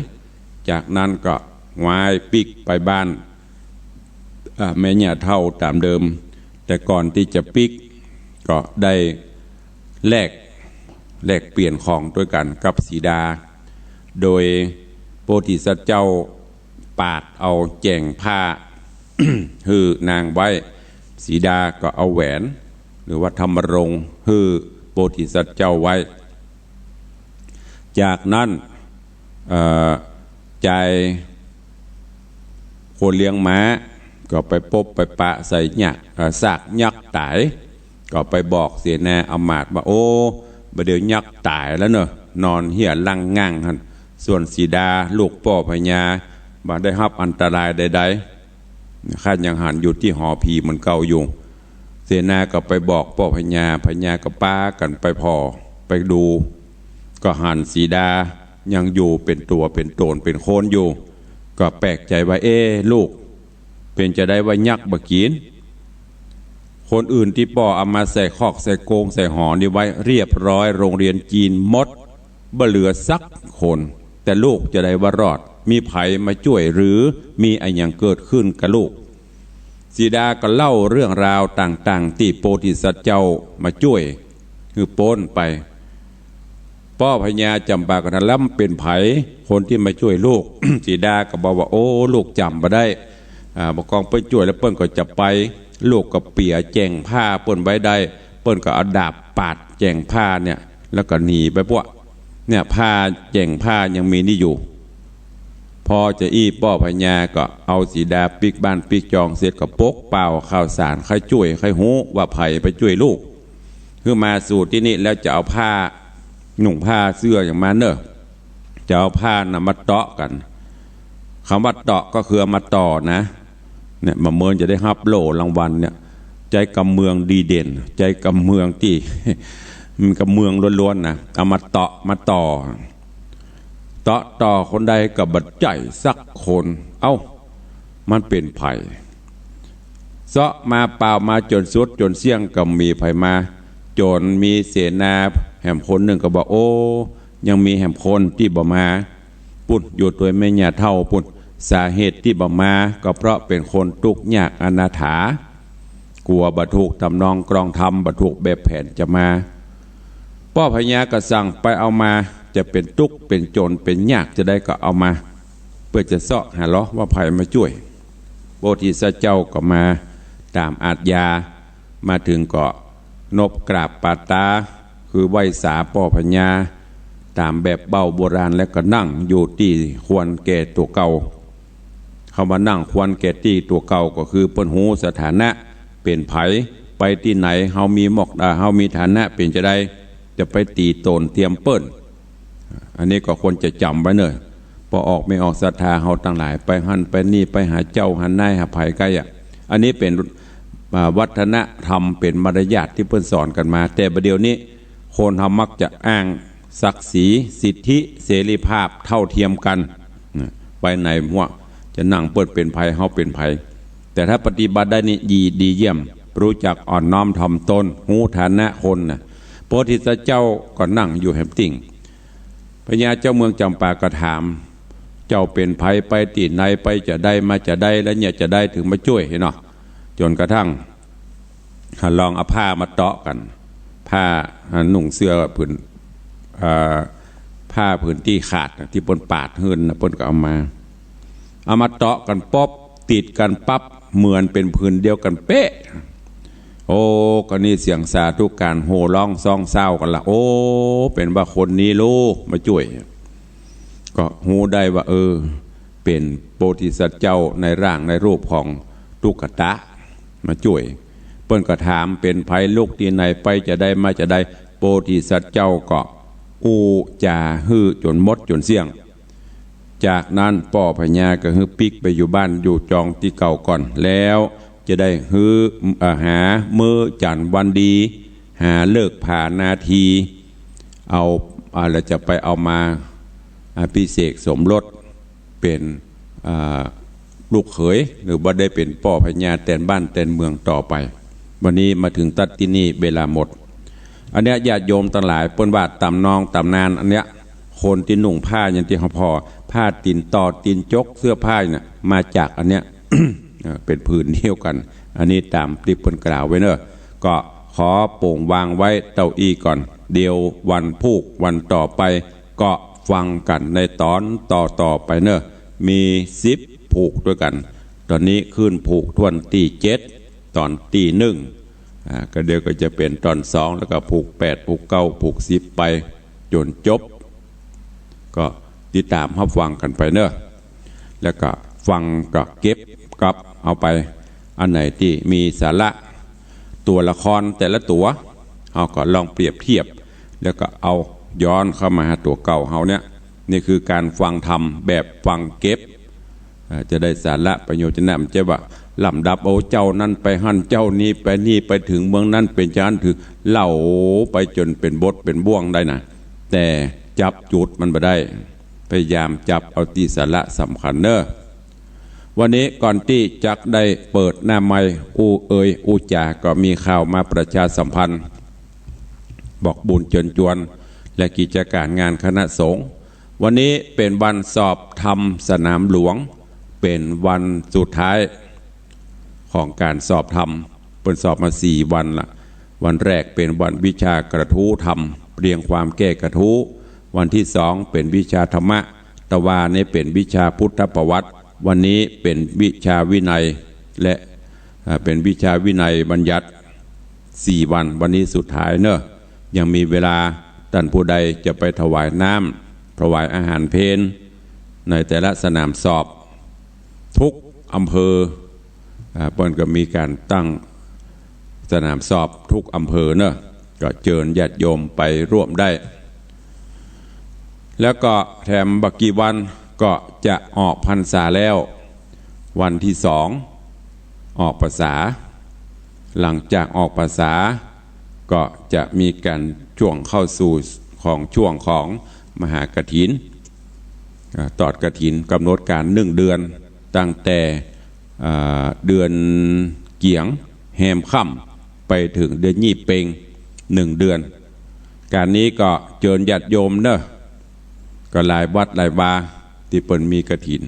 จากนั้นก็วายปิ๊กไปบ้าน อ่า แม่ย่าเฒ่าต๋ามเดิม แต่ก่อนตี้จะปิ๊กก็ได้แลก แลกเปลี่ยนของตวยกั๋นกับสีดา โดยโพธิสัตว์เจ้าปาดเอาแจ๋งผ้า หื้อนางไว้ สีดาก็เอาแหวน หรือว่าธรรมรงค์หื้อโพธิสัตว์เจ้าไว้ จากนั้น เอ่อ จายคนเลี้ยงม้า ก็ไปปบไปปะใส่ยักษ์ เอ่อ ซากยักษ์ต๋าย ก็ไปบอกเสนาอำมาตย์ว่า โอ้ บ่าเดี่ยวยักษ์ต๋ายแล้วเนาะ นอนเหียลังง่างหั้น ส่วนสีดาลูกป้อพญา บ่ได้ฮับอันตรายใดๆ ข้ายังหันอยู่ตี้หอผีเหมือนเก่าอยู่ เสนาก็ไปบอกป้อพญา พญาก็ปากั๋นไปผ่อ ไปดู ก็หันสีดายังอยู่เป๋นตั๋วเป๋นต๋นเป๋นคนอยู่ ก็แปลกใจ๋ว่า เอ๊ะ ลูก เป๋นจาใดว่ายักษ์บ่กิ๋น คนอื่นตี้ป้อเอามาใส่คอกใส่โกงใส่หอนี่ไว้เรียบร้อย โรงเรียนจีนหมด บ่เหลือสักคน แต่ลูกจาใดว่ารอด มีใผมาจ้วยหรือ มีอะหยังเกิดขึ้นกับลูก สีดาก็เล่าเรื่องราวต่างๆ ตี้โพธิสัตว์เจ้ามาจ้วย หื้อป๊นไป ป้อพญาจ๋ำปาก็ถาม แล้วมันเป๋นใผคนตี้มาจ้วยลูก สีดาก็บอกว่า โอ้ ลูกจ๋ำบ่ได้ อ่า บ่ากองเปิ้นจ้วยแล้วเปิ้นก็จะไป ลูกก็เปียแจ๋งผ้าเปิ้นไว้ได้ เปิ้นก็เอาดาบปาดแจ๋งผ้าเนี่ย แล้วก็หนีไปปะ เนี่ย ผ้าแจ๋งผ้ายังมีนี่อยู่ พอจะอี้ป้อพญาก็เอาสีดาปิ๊กบ้านปิ๊กจองเสร็จก็ปกเป่าข่าวสาร ใค่จ้วยใค่ฮู้ว่าใผไปจ้วยลูก หื้อมาสู่ตี้นี่แล้วจะเอาผ้า นุ่งผ้าเสื้ออย่างมาเน่อ จะเอาผ้าน่ะมาเตาะกั๋น กำว่าเตาะก็คือเอามาต่อนะ เนี่ย บ่าเมินจะได้ฮับโล่รางวัลเนี่ย ใจ๊กำเมืองดีเด่น ใจ๊กำเมืองตี้ มันกำเมืองล้วนๆ นะ เอามาเตาะมาต่อ เตาะต่อคนใดก็บ่ใจ้สักคน เอ้า มันเป๋นใผ เซาะมาเป่ามาจ๋นสุดจ๋นเสี้ยงก็บ่มีใผมา จ๋นมีเสนาแหมคนนึ่งก็บอก โอ้ ยังมีแหมคนตี้บ่มา ปุ้นอยู่ตวยแม่ย่าเฒ่าปุ้น สาเหตุตี้บ่มาก็เพราะเป๋นคนตุ๊กข์ยากอนาถา กั๋วบ่ถูกต๋ามนองกรองธรรม บ่ถูกแบบแผนจะมา ป้อพญาก็สั่งไปเอามา จะเป๋นตุ๊กข์เป๋นจ๋นเป๋นยากจาใดก็เอามา เปื้อจะเซาะหาเลาะว่าใผมาจ้วย โพธิสัตว์เจ้าก็มาต๋ามอาชญา มาเถิงก็นบกราบปาตา คือไหว้สาป้อพญา ต๋ามแบบเบ้าโบราณ แล้วก็นั่งอยู่ตี้ควรแก่ตั๋วเก่า กำว่านั่งควรแก่ตี้ตั๋วเก่าก็คือเปิ้นฮู้สถานะเป๋นใผ ไปตี้ไหน เฮามีมอก อ่า เฮามีฐานะเป๋นจาใด จะไปตี๋ต๋นเตียมเปิ้น อันนี้ก็ควรจะจ๋ำไว้เน่อ ป้อออกเมออกศรัทธาเฮาตังหลาย ไปหั้นไปนี่ ไปหาเจ้าหานายหาใผใก้อะ อันนี้เป๋น อ่า วัฒนธรรม เป๋นมารยาทตี้เปิ้นสอนกั๋นมา แต่บ่าเดี่ยวนี้ คนเฮามักจะอ้างศักดิ์ศรี สิทธิเสรีภาพ เท่าเทียมกั๋น ไปไหนหัวจะนั่งเปิ้นเป๋นใผ เฮาเป๋นใผ แต่ถ้าปฏิบัติได้นี่ดี ดีเยี่ยม ฮู้จักอ่อนน้อมถ่อมตน ฮู้ฐานะคนน่ะ โพธิสัตว์เจ้าก็นั่งอยู่แหมติ่ง พญาเจ้าเมืองจ๋ำปาก็ถาม เจ้าเป๋นใผ ไปตี้ไหน ไปจาใดมาจาใด แล้วเนี่ยจาใดเถิงมาจ้วยเนาะ จ๋นกระทั่ง ลองเอาผ้ามาเตาะกั๋น ผ้า อ่า นุ่งเสื้อผืน อ่า ผ้าผืนตี้ขาดน่ะ ตี้เปิ้นปาดหื้นน่ะ เปิ้นก็เอามา เอามาเตาะกั๋นป๊อบ ติดกั๋นปั๊บ เหมือนเป๋นผืนเดียวกั๋นเป๊ะ โอ้ ก็นี่เสียงสาธุก๋านโห่ฮ้องซ้องเศร้ากั๋นละ โอ้ เป๋นว่าคนนี้ลูกมาจ้วย ก็ฮู้ได้ว่า เออ เป๋นโพธิสัตว์เจ้าในร่างในรูปของตุ๊กตะมาจ้วย เปิ้นก็ถาม เป๋นใผ ลูกตี้ไหน ไปจาใดมาจาใด โพธิสัตว์เจ้าก็อู้จ๋าหื้อจ๋นหมดจ๋นเสี้ยง จากนั้นป้อพญาก็หื้อปิ๊กไปอยู่บ้านอยู่จองตี้เก่าก่อน แล้วจะได้หื้อ เอ่อ หามื้อจั๋นวันดี หาฤกษ์ผานาที เอา อ่า แล้วจะไปเอามาอภิเษกสมรสเป๋น อ่า ลูกเขย หรือบ่ได้เป๋นป้อพญาแตนบ้านแตนเมืองต่อไป วันนี้มาเถิงตั๊ดตี้นี่เวลาหมด อันเนี้ยญาติโยมตังหลายเปิ้นว่าต๋ำนองต๋ำนานอันเนี้ย คนตี้นุ่งผ้าอย่างตี้ห่อผ้าตี๋นตอดตี๋นจกเสื้อผ้าเนี่ยมาจากอันเนี้ย เอ่อ เป๋นผืนเดียวกั๋น อันนี้ต๋ามตี้เปิ้นกล่าวไว้เนาะ ก็ขอโป่งวางไว้เต้าอี้ก่อน เดี๋ยววันพูกวันต่อไป ก็ฟังกั๋นในต๋อนต่อๆ ไปเนาะ มีสิบผูกตวยกั๋น ต๋อนนี้ขึ้นผูกถ้วนตี้เจ็ด ต๋อนตี้นึ่ง อ่า ก็เดี๋ยวก็จะเป๋นต๋อนสอง แล้วก็ผูกแปด ผูกเก้า ผูกสิบไปจ๋นจบ ก็ติดต๋ามฮับฟังกั๋นไปเนาะ แล้วก็ฟังก็เก็บก๊อบเอาไป อันไหนตี้มีสาระ ตั๋วละครแต่ละตั๋ว เฮาก็ลองเปรียบเทียบ แล้วก็เอาย้อนเข้ามาหาตั๋วเก่าเฮาเนี่ย นี่คือก๋านฟังธรรมแบบฟังเก็บ เอ่อ จะได้สาระประโยชน์จะนำ จะว่าลำดับเอาเจ้านั้นไปหั้น เจ้านี้ไปนี่ ไปเถิงเมืองนั้น เป๋นจาหั้น ถือเล่าไปจ๋นเป๋นบทเป๋นบ่วงได้นะ แต่จับจุดมันบ่ได้ พยายามจับเอาตี้สาระสำคัญเนาะ วันนี้ก่อนตี้จักได้เปิดหน้าไมค์อู้เอ่ยอู้จ๋า ก็มีข่าวมาประชาสัมพันธ์ บอกบุญเจิญจวน และกิจก๋านงานคณะสงฆ์ วันนี้เป๋นวันสอบธรรมสนามหลวง เป๋นวันสุดท้ายของก๋านสอบธรรม เปิ้นสอบมาสี่วันละ วันแรกเป๋นวันวิชากระทู้ธรรม เรียงความแก้กระทู้ วันตี้สองเป๋นวิชาธรรมะ ตะวานี้เป๋นวิชาพุทธประวัติ วันนี้เป๋นวิชาวินัย และ อ่า เป๋นวิชาวินัยบัญญัติ สี่วัน วันนี้สุดท้ายเนาะ ยังมีเวลา ต้านผู้ใดจะไปถวายน้ำ ถวายอาหารเพล ในแต่ละสนามสอบ ทุกอำเภอ อ่า เปิ้นก็มีก๋านตั้งสนามสอบทุกอำเภอเนาะ ก็เจิญญาติโยมไปร่วมได้ แล้วก็แถมบ่กี่วันก็จะออกพรรษาแล้ว วันตี้สองออกพรรษา หลังจากออกพรรษาก็จะมีก๋านช่วงเข้าสู่ของช่วงของมหากฐิน อ่า ตอดกฐิน ก๋ำหนดก๋านนึ่งเดือน ตั้งแต่ อ่า เดือนเกี๋ยงแฮมค่ำไปเถิงเดือนยี่เป็ง นึ่งเดือน ก๋านนี้ก็เจิญญาติโยมเนาะ ก็หลายวัดหลายวาตี้เปิ้นมีกฐิน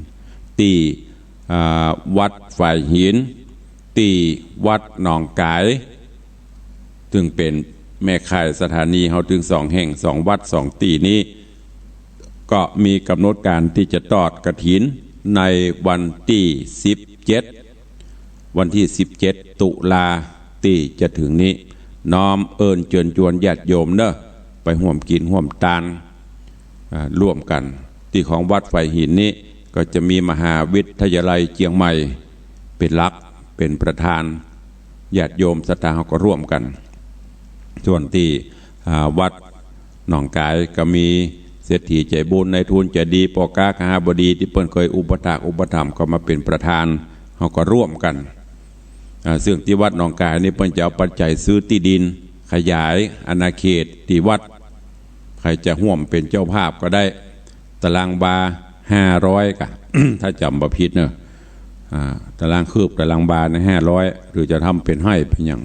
ตี้ อ่า วัดฝายหิน ตี้วัดหนองก๋าย ซึ่งเป๋นแม่ข่ายสถานีเฮาตึงสองแห่ง สองวัดสองตี้นี้ ก็มีก๋ำหนดก๋านตี้จะตอดกฐินในวันตี้สิบเจ็ด วันตี้สิบเจ็ดตุลาตี้จะเถิงนี้ น้อมเอิญเจิญจวนญาติโยมเนาะ ไปฮ่วมกิ๋นฮ่วมตาน อ่า ร่วมกั๋น ตี้ของวัดฝายหินนี้ก็จะมีมหาวิทยาลัยเจียงใหม่เป๋นหลัก เป๋นประธาน ญาติโยมศรัทธาเฮาก็ร่วมกั๋น ส่วนตี้ อ่า วัดหนองก๋ายก็มีเศรษฐีใจ๋บุญ นายทุนใจ๋ดี ป้อก๊าคหบดีตี้เปิ้นเกยอุปถากอุปถัมภ์ก็มาเป๋นประธาน เฮาก็ร่วมกั๋น อ่า ซึ่งตี้วัดหนองก๋ายนี้เปิ้นจะเอาปัจจัยซื้อตี้ดิน ขยายอาณาเขตตี้วัด ใผจะฮ่วมเป๋นเจ้าภาพก็ได้ ตารางวาห้าร้อยก่ะ ถ้าจ๋ำบ่ผิดเนาะ อ่า ตารางคืบตารางวาเนี่ยห้าร้อย หรือจะทำเป๋นไฮ่เป๋นหยัง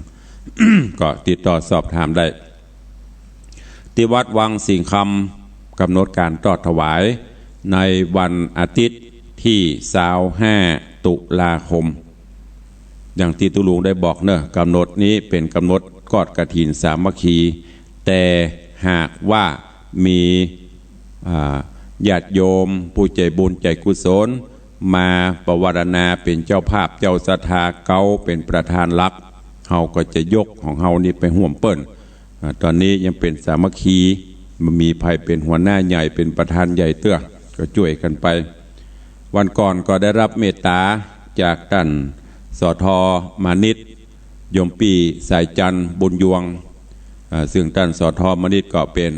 ก็ติดต่อสอบถามได้ ตี้วัดวังสิงห์คำ ก๋ำหนดก๋านตอดถวายในวันอาทิตย์ตี้ซาวห้าตุลาคม อย่างตี้ตุ๊ลุงได้บอกเนาะ ก๋ำหนดนี้เป๋นก๋ำหนดทอดกฐินสามัคคี แต่หากว่ามี อ่า ญาติโยมผู้ใจ๋บุญใจ๋กุศล มาปวารณาเป๋นเจ้าภาพเจ้าศรัทธา เก๊าเป๋นประธานหลัก เฮาก็จะยกของเฮานี้ไปฮ่วมเปิ้น อ่า ต๋อนนี้ยังเป๋นสามัคคี บ่มีใผเป๋นหัวหน้าใหญ่ เป๋นประธานใหญ่เตื้อ ก็จ้วยกั๋นไป วันก่อนก็ได้รับเมตต๋าจากต้าน สท มานิต โยมปี้สายจันทร์บุญยวง อ่า ซึ่งต้าน สท มานิต ก็เป๋น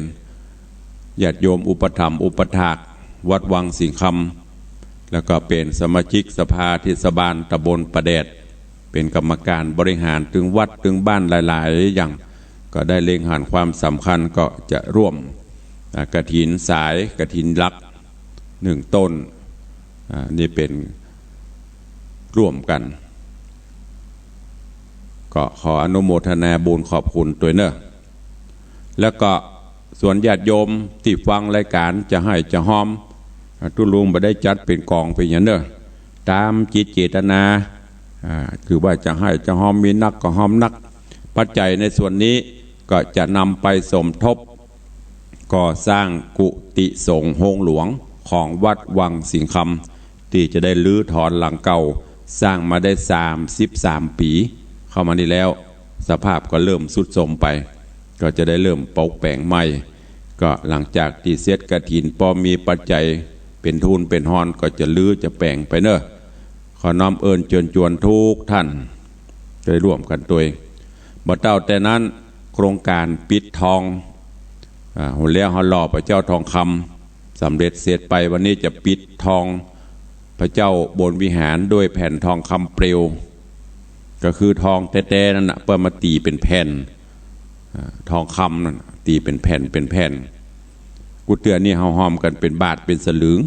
ญาติโยมอุปถัมภ์อุปถากวัดวังสิงห์คำ แล้วก็เป๋นสมาชิกสภาเทศบาลตำบลป่าแดด เป๋นกรรมก๋านบริหารตึงวัดตึงบ้านหลายๆ อย่าง ก็ได้เล็งหันความสำคัญ ก็จะร่วม อ่า กฐินสาย กฐินหลัก นึ่งต้น อ่า นี่เป๋น ร่วมกั๋น ก็ขออนุโมทนาบุญขอบคุณตวยเน่อ แล้วก็ส่วนญาติโยมตี้ฟังรายก๋านจะไห้จะฮอม อ่า ตุ๊ลุงบ่ได้จัดเป๋นก๋องเป๋นหยังเน่อ ต๋ามจิตเจตนา อ่า คือว่าจะไห้จะฮอม มีนักก็ฮอมนัก ปัจจัยในส่วนนี้ก็จะนำไปสมทบก่อสร้างกุฏิสงฆ์โฮงหลวงของวัดวังสิงห์คำ ตี้จะได้รื้อถอนหลังเก่า สร้างมาได้สามสิบสามปี๋ เข้ามานี่แล้ว สภาพก็เริ่มทรุดโทรมไป ก็จะได้เริ่มปกแป๋งใหม่ ก็หลังจากตี้เสร็จกฐิน ปอมีปัจจัยเป๋นทูนเป๋นฮอน ก็จะรื้อจะแป๋งไปเน่อ ขอน้อมเอิญเจิญจวนทุกท่าน ได้ร่วมกั๋นตวย บ่เต้าแต่นั้น โครงก๋านปิดทอง อ่า หัวแล้วหัวหล่อพระเจ้าทองคำ สำเร็จเสร็จไป วันนี้จะปิดทองพระเจ้าบนวิหารด้วยแผ่นทองคำเปลว ก็คือทองแต๊ๆ นั่นน่ะ เปิ้นมาตี๋เป๋นแผ่น อ่า ทองคำนั่นน่ะ ตี๋เป๋นแผ่น เป๋นแผ่น กู้เตื้อนี่เฮาฮอมกั๋นเป๋นบาทเป๋นสลึง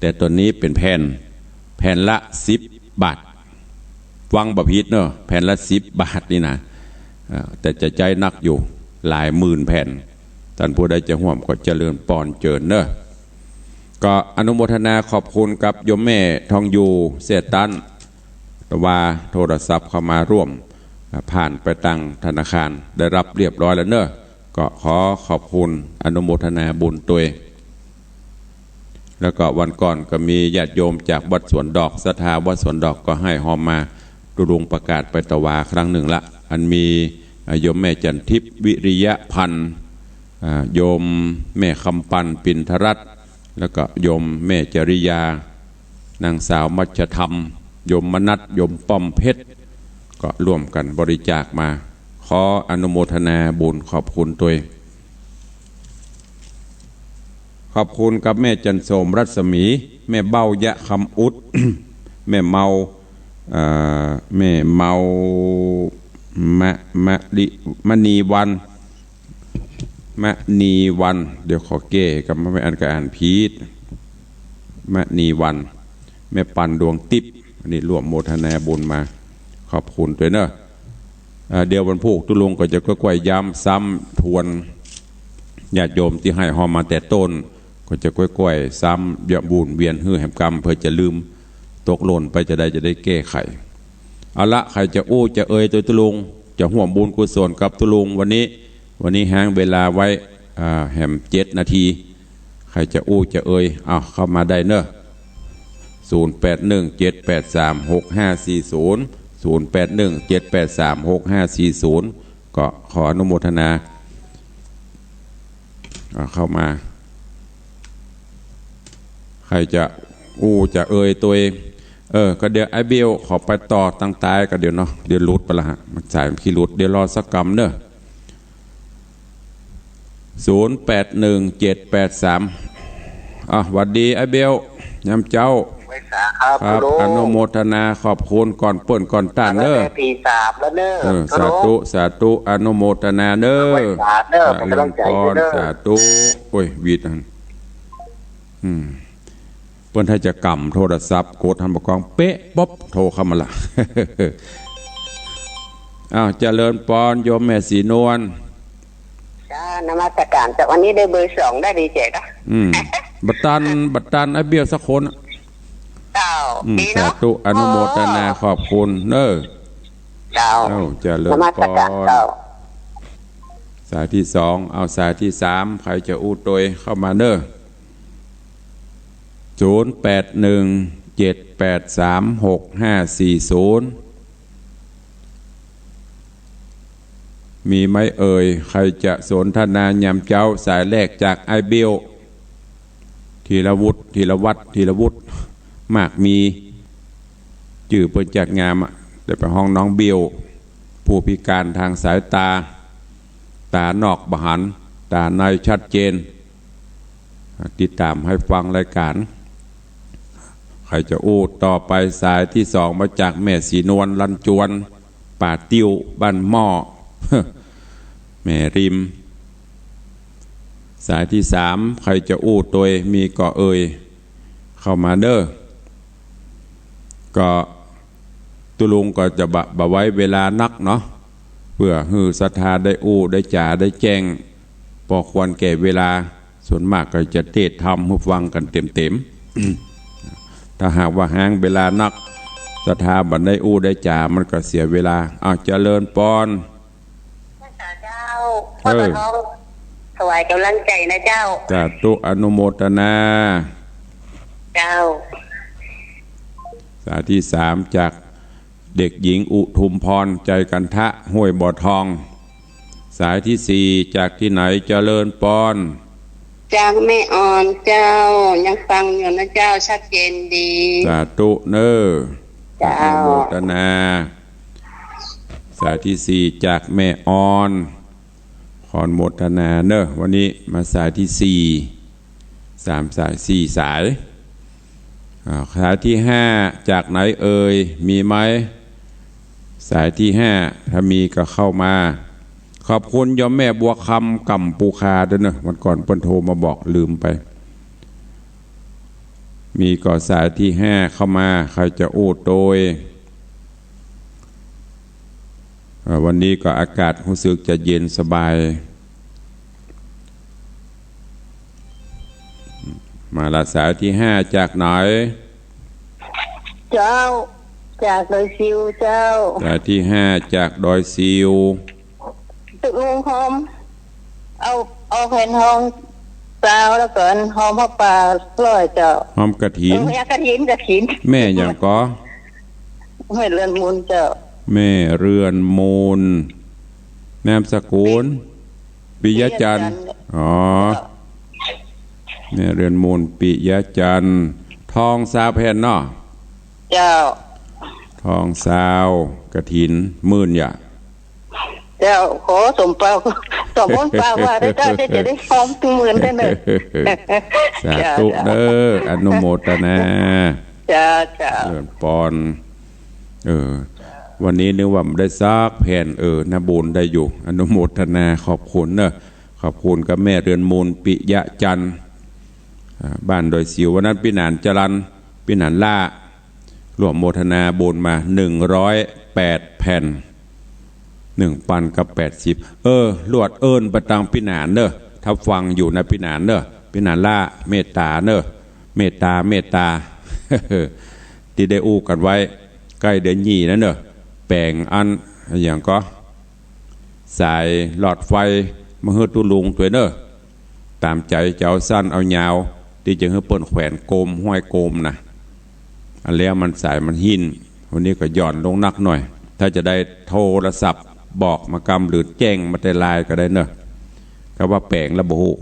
แต่ต๋อนนี้เป๋นแผ่น แผ่นละสิบบาท ฟังบ่ผิดเน่อ แผ่นละสิบบาทนี่นะ อ่า แต่จะใจ๊นักอยู่ หลายหมื่นแผ่น ต้านผู้ใดจะฮ่วมก็เจริญปอนเจิญเน่อ ก็อนุโมทนาขอบคุณกับโยมแม่ทองอยู่ แซ่ตัน แต่ว่าโทรศัพท์เข้ามาร่วม อ่า ผ่านไปตางธนาคาร ได้รับเรียบร้อยแล้วเน่อ ก็ขอขอบคุณอนุโมทนาบุญตวย แล้วก็วันก่อนก็มีญาติโยมจากวัดสวนดอก ศรัทธาวัดสวนดอกก็ไห้ฮอมมา ตุ๊ลุงประกาศไปตะหวาครั้งนึ่งละ อันมี อ่า โยมแม่จันทิพย์ วิริยะพันธ์ อ่า โยมแม่คำปัน ปินทรัตน์ แล้วก็โยมแม่จริยา นางสาวมัชธรรม โยมมนัส โยมป้อมเพชร ก็ร่วมกั๋นบริจาคมา ขออนุโมทนาบุญขอบคุณตวย ขอบคุณกับแม่จันโสมรัศมี แม่เบ้ายะคำอุด แม่เมา เอ่อ แม่เมา มะ มะลิ มณีวัน มณีวัน เดี๋ยวขอแก้กำ แม่อันก็อ่านผิด มณีวัน แม่ปันดวงติ๊บ อันนี้ร่วมโมทนาบุญมา ขอบคุณตวยเน่อ เอ่อ เดี๋ยววันพูกตุ๊ลุงก็จะก้อยๆ ย้ำซ้ำทวน ญาติโยมตี้ไห้ฮอมมาแต่ต้น ก็จะก้อยๆ ซ้ำย้ำบุญเวียนหื้อแหมกำ เปื้อจะลืม ตกหล่นไปจะได้ จะได้แก้ไข เอาละ ใผจะอู้จะเอยตวยตุ๊ลุง จะฮ่วมบุญกุศลกับตุ๊ลุงวันนี้ วันนี้ห้างเวลาไว้ อ่า แหมเจ็ดนาที ใผจะอู้จะเอย เอา เข้ามาได้เน่อ ศูนย์แปดหนึ่งเจ็ดแปดสามหกห้าสี่ศูนย์ ศูนย์แปดหนึ่งเจ็ดแปดสามหกห้าสี่ศูนย์ ก็ขออนุโมทนา อ่า เข้ามา ใผจะอู้จะเอยตวย เออ ก็เดี๋ยวไอ้เบลขอไปต่อตางใต้ก็เดี๋ยวเนาะ เดี๋ยวหลุดไปละฮะ มันสายมันขี้หลุด เดี๋ยวรอสักกำเน่อ ศูนย์แปดหนึ่งเจ็ดแปดสาม อ่ะ หวัดดีไอ้เบล ยามเจ๊า ไหว้สาครับ ครับ คุณลุง อนุโมทนาขอบคุณก่อนเปิ้นก่อนต้านเน่อ สี่สามแล้วเน่อ เออ คุณลุง สาธุ สาธุ อนุโมทนาเน่อ ไหว้สาเน่อ เป๋นก๋ำลังใจ๋เน่อ สาธุ โอ้ย หวีดอัน อืม เปิ้นถ้าจะกำโทรศัพท์ กดหันบ่กอง เป๊ะ ป๊บ โทรเข้ามาละ อ้าว เจริญปอน โยมแม่ศรีนวล เจ้า นมัสการเจ้า วันนี้ได้เบอร์สอง ได้ดีเจ๋งนะ อืม บ่ตัน บ่ตันไอ้เบลสักคนอะ เจ้า อืม ดีเนาะ สาธุ อนุโมทนา อ๋อ ขอบคุณเน่อ เจ้า เอ้า เจริญปอน นมัสการเจ้า สายตี้สอง เอา สายตี้สาม ใผจะอู้ตวยเข้ามาเน่อ ศูนย์แปดหนึ่งเจ็ดแปดสามหกห้าสี่ศูนย์ มีไหมเอ่ย ใผจะสนทนายามเจ๊า สายแรกจากไอ้เบล ธีรวุฒิ ธีรวัฒน์ ธีรวุฒิ มากมี จื้อเปิ้นจัดงามอะ แต่ไปฮ้องน้องเบล ผู้พิการทางสายตา ตานอกบ่หัน ตาในชัดเจน ติดต๋ามหื้อฟังรายก๋าน ใผจะอู้ต่อไป สายตี้สองมาจากแม่ศรีนวล ลันจวน ป่าติ้ว บ้านหม้อ แม่ริม สายตี้สาม ใผจะอู้ตวย มีก่อเอ่ย เข้ามาเน่อ ก็ ตุ๊ลุงก็จะบ่ บ่ไว้เวลานักเนาะ เปื้อหื้อศรัทธาได้อู้ได้จ๋าได้แจ้ง ปอควรแก่เวลา ส่วนมากก็จะเตสน์ธรรมหื้อฟังกั๋นเต๋มๆ ถ้าหากว่าฮ้างเวลานัก ศรัทธาบ่ได้อู้ได้จ๋า มันก็เสียเวลา อ้าว เจริญปอน เจ้า เออ พ่อตาทอง ถวายก๋ำลังใจ๋นะเจ้า สาธุ อนุโมทนา เจ้า สายตี้สามจากเด็กหญิงอุทุมพร ใจกันทะ ห้วยบ่อทอง สายตี้สี่จากตี้ไหน เจริญปอน จากแม่อ่อนเจ้า ยังฟังอยู่นะเจ้า ชัดเจนดี สาธุเน่อ เจ้า อนุโมทนา สายตี้สี่จากแม่อ่อน ขออนุโมทนาเน่อ วันนี้มาสายตี้สี่ สามสาย สี่สาย อ่า สายตี้ห้าจากไหนเอ่ย มีไหม สายตี้ห้า ถ้ามีก็เข้ามา ขอบคุณโยมแม่บัวคำ ก่ำปูคา ด้วยเน่อ วันก่อนเปิ้นโทรมาบอก ลืมไป มีก็สายตี้ห้าเข้ามา ใครจะอู้โตย เอ่อ วันนี้ก็อากาศฮู้สึกจะเย็นสบาย มาละ สายตี้ห้าจากไหน เจ้า จากดอยซิวเจ้า สายตี้ห้าจากดอยซิว ตุ๊ลุงหอม เอา เอาแผ่นหอมซาว แล้วก็หอมผ้าป่าร้อยเจ้า หอมกฐิน เออ กฐิน กฐิน แม่หยังก่อ แม่เรือนมูลเจ้า แม่เรือนมูล นามสกุล ปิยะจันทร์ ปิยะจันทร์ อ๋อ เจ้า แม่เรือนมูล ปิยะจันทร์ ทองซาวแผ่นเนาะ เจ้า ทองซาว กฐิน หมื่นยะ เจ้า ขอสมปรารถนา สมพรปรารถนาว่าได้เจ้า จะได้หอมตึงหมื่นได้เน่อ สาธุ เจ้า เน่อ อนุโมทนา เจ้า เจ้า เจริญปอน เออ วันนี้นึกว่าบ่ได้สักแผ่น เออ นาบุญได้อยู่ อนุโมทนา ขอบคุณเน่อ ขอบคุณกับแม่เรือนมูล ปิยะจันทร์ อ่า บ้านดอยสิว วันนั้นปี้หนานจรัญ ปี้หนานล่า ร่วมโมทนาบุญมาหนึ่งร้อยแปดแผ่น หนึ่งปันกับแปดสิบ เออ ลวดเอิ้นไปตังปี้หนานเน่อ ถ้าฟังอยู่นะปี้หนานเน่อ ปี้หนานล่า เมตต๋าเน่อ เมตต๋า เมตต๋า ตี้ได้อู้กั๋นไว้ ใก้เดือนยี่นั้นเน่อ แป๋งอัน อะหยังก่อ สายหลอดไฟมาหื้อตุ๊ลุงตวยเน่อ ต๋ามใจ๋จะเอาสั้นเอายาว ตี้จะหื้อเปิ้นแขวนโกม ห้อยโกมน่ะ อันแล้วมันสายมันหิ้น วันนี้ก็หย่อนลงนักหน่อย ถ้าจะได้โทรศัพท์บอกมากำ หรือแจ้งมาแต่ไลน์ก็ได้เน่อ ก็ว่าแป๋งแล้วบ่ฮู้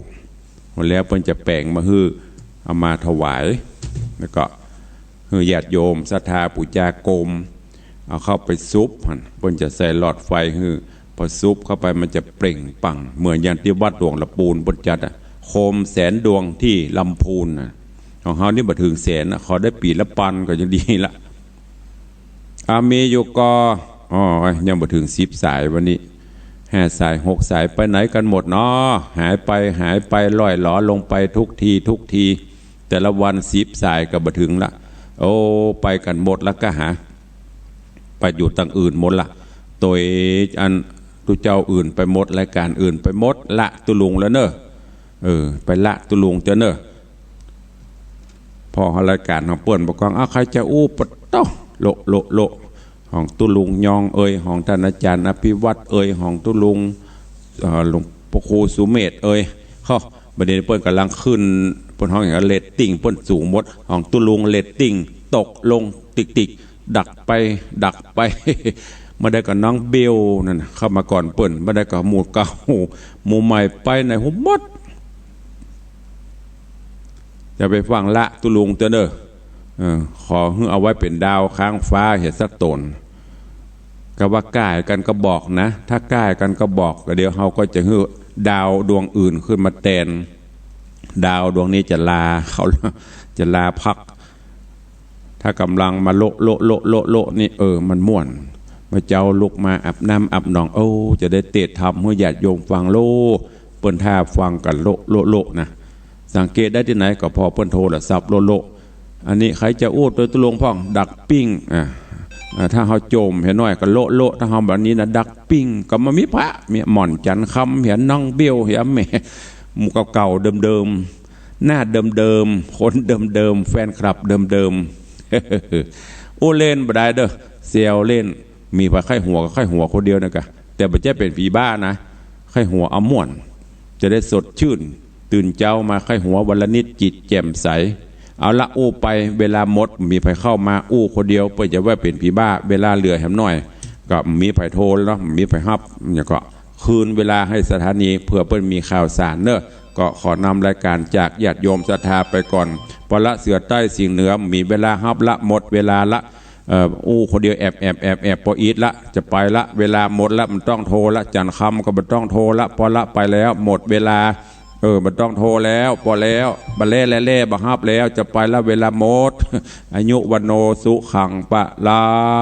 วันแล้วเปิ้นจะแป๋งมาหื้อ เอามาถวาย แล้วก็ หื้อญาติโยมศรัทธาปู๋จาโกม เอาเข้าไปสุบหั้น เปิ้นจะใส่หลอดไฟหื้อ พอสุบเข้าไปมันจะเปล่งปลั่ง เหมือนอย่างตี้วัดหลวงละปูนเปิ้นจัดอะ โคมแสนดวงตี้ลำพูนน่ะ ของเฮานี่บ่เถิงแสนน่ะ ขอได้ปี๋ละปันก็ยังดีละ อ่า มีอยู่ก่อ อ๋อ ยังบ่เถิงสิบสายวันนี้ ห้าสาย หกสาย ไปไหนกั๋นหมดน้อ หายไป หายไป ล่อยหลอลงไปทุกที ทุกที แต่ละวันสิบสายก็บ่เถิงละ โอ้ ไปกั๋นหมดละก้าหา ไปอยู่ตังอื่นหมดละ โตยอันตุ๊เจ้าอื่นไปหมด รายก๋านอื่นไปหมด ละตุ๊ลุงแล้วเน่อ เออ ไปละตุ๊ลุงเตื้อเน่อ พอรายก๋านของเปิ้นบ่ก้อง อ้าว ใครจะอู้ ปะโต๊ะ โละ โละ โละ ของตุ๊ลุงยองเอ่ย ของต้านอาจ๋ารย์อภิวัฒน์เอ่ย ของตุ๊ลุง เอ่อ หลวงป้อครูสุเมธเอ่ย เฮ้อ บ่าเดี่ยวนี้เปิ้นก่ำลังขึ้น เปิ้นฮ้องหยัง เรตติ้งเปิ้นสูงหมด ของตุ๊ลุงเรตติ้งตกลงติ๊กๆ ดักไป ดักไป บ่าเดี่ยวก็น้องเบลนั่นน่ะ เข้ามาก่อนเปิ้น บ่าเดี่ยวก็หมู่เก่า หมู่ใหม่ไปไหนฮู้หมด จะไปฟังละตุ๊ลุงเตื้อเน่อ เออ ขอหื้อเอาไว้เป๋นดาวค้างฟ้าเหียสักต๋น ก็ว่าก้ากั๋นก็บอกนะ ถ้าก้ากั๋นก็บอก ก็เดี๋ยวเฮาก็จะหื้อดาวดวงอื่นขึ้นมาแตน ดาวดวงนี้จะลาเขา จะลาพัก ถ้าก่ำลังมาโละ โละ โละ โละ โละนี่ เออ มันม่วน เมื่อเจ๊าลุกมาอาบน้ำอาบหนอง โอ้ จะได้เตสน์ธรรมหื้อญาติโยมฟังโละ เปิ้นถ้าฟังกั๋นโละ โละ โละนะ สังเกตได้ตี้ไหน ก็พอเปิ้นโทรศัพท์โละ โละ อันนี้ใครจะอู้โตยตุ๊ลุงพ่อง ดักปิ้ง อ่ะ อ่า ถ้าเฮาโจมเหียหน้อยก็โละโละ ถ้าเฮาแบบนี้นะดักปิ้ง ก็บ่มีพระ มีหม่อนจันทร์คำเหีย น้องเบลเหีย แหม หมู่เก่าๆ เดิมๆ หน้าเดิมๆ คนเดิมๆ แฟนคลับเดิมๆ อู้เล่นบ่ได้เด้อ แซวเล่น มีใผใค่หัวก็ใค่หัวคนเดียวนะกะ แต่บ่ใจ้เป๋นผีบ้านะ ใค่หัวเอาม่วน จะได้สดชื่น ตื่นเจ๊ามาใค่หัววันละนิดจิตแจ่มใส เอาละอู้ไป เวลาหมด มีใผเข้ามาอู้คนเดียว เปิ้นจะว่าเป๋นผีบ้า เวลาเหลือแหมหน้อย ก็มีใผโทรแล้วเนาะ มีใผฮับ เนี่ยก็คืนเวลาหื้อสถานี เผื่อเปิ้นมีข่าวสารเนอะ ก็ขอนำรายการจากญาติโยมศรัทธาไปก่อน ปอละเสือใต้สิงห์เหนือ มีเวลาฮับละ หมดเวลาละ เอ่อ อู้คนเดียวแอบแอบแอบแอบ ปออีทละ จะไปละ เวลาหมดละ บ่ต้องโทรละ จันทร์คำก็บ่ต้องโทรละ ปอละไปแล้ว หมดเวลา เออ บ่ต้องโทรแล้ว ปอแล้ว บ่แล่แล่แล่ บ่ฮับแล้ว จะไปละ เวลาหมด อายุวัณโณสุขังพลัง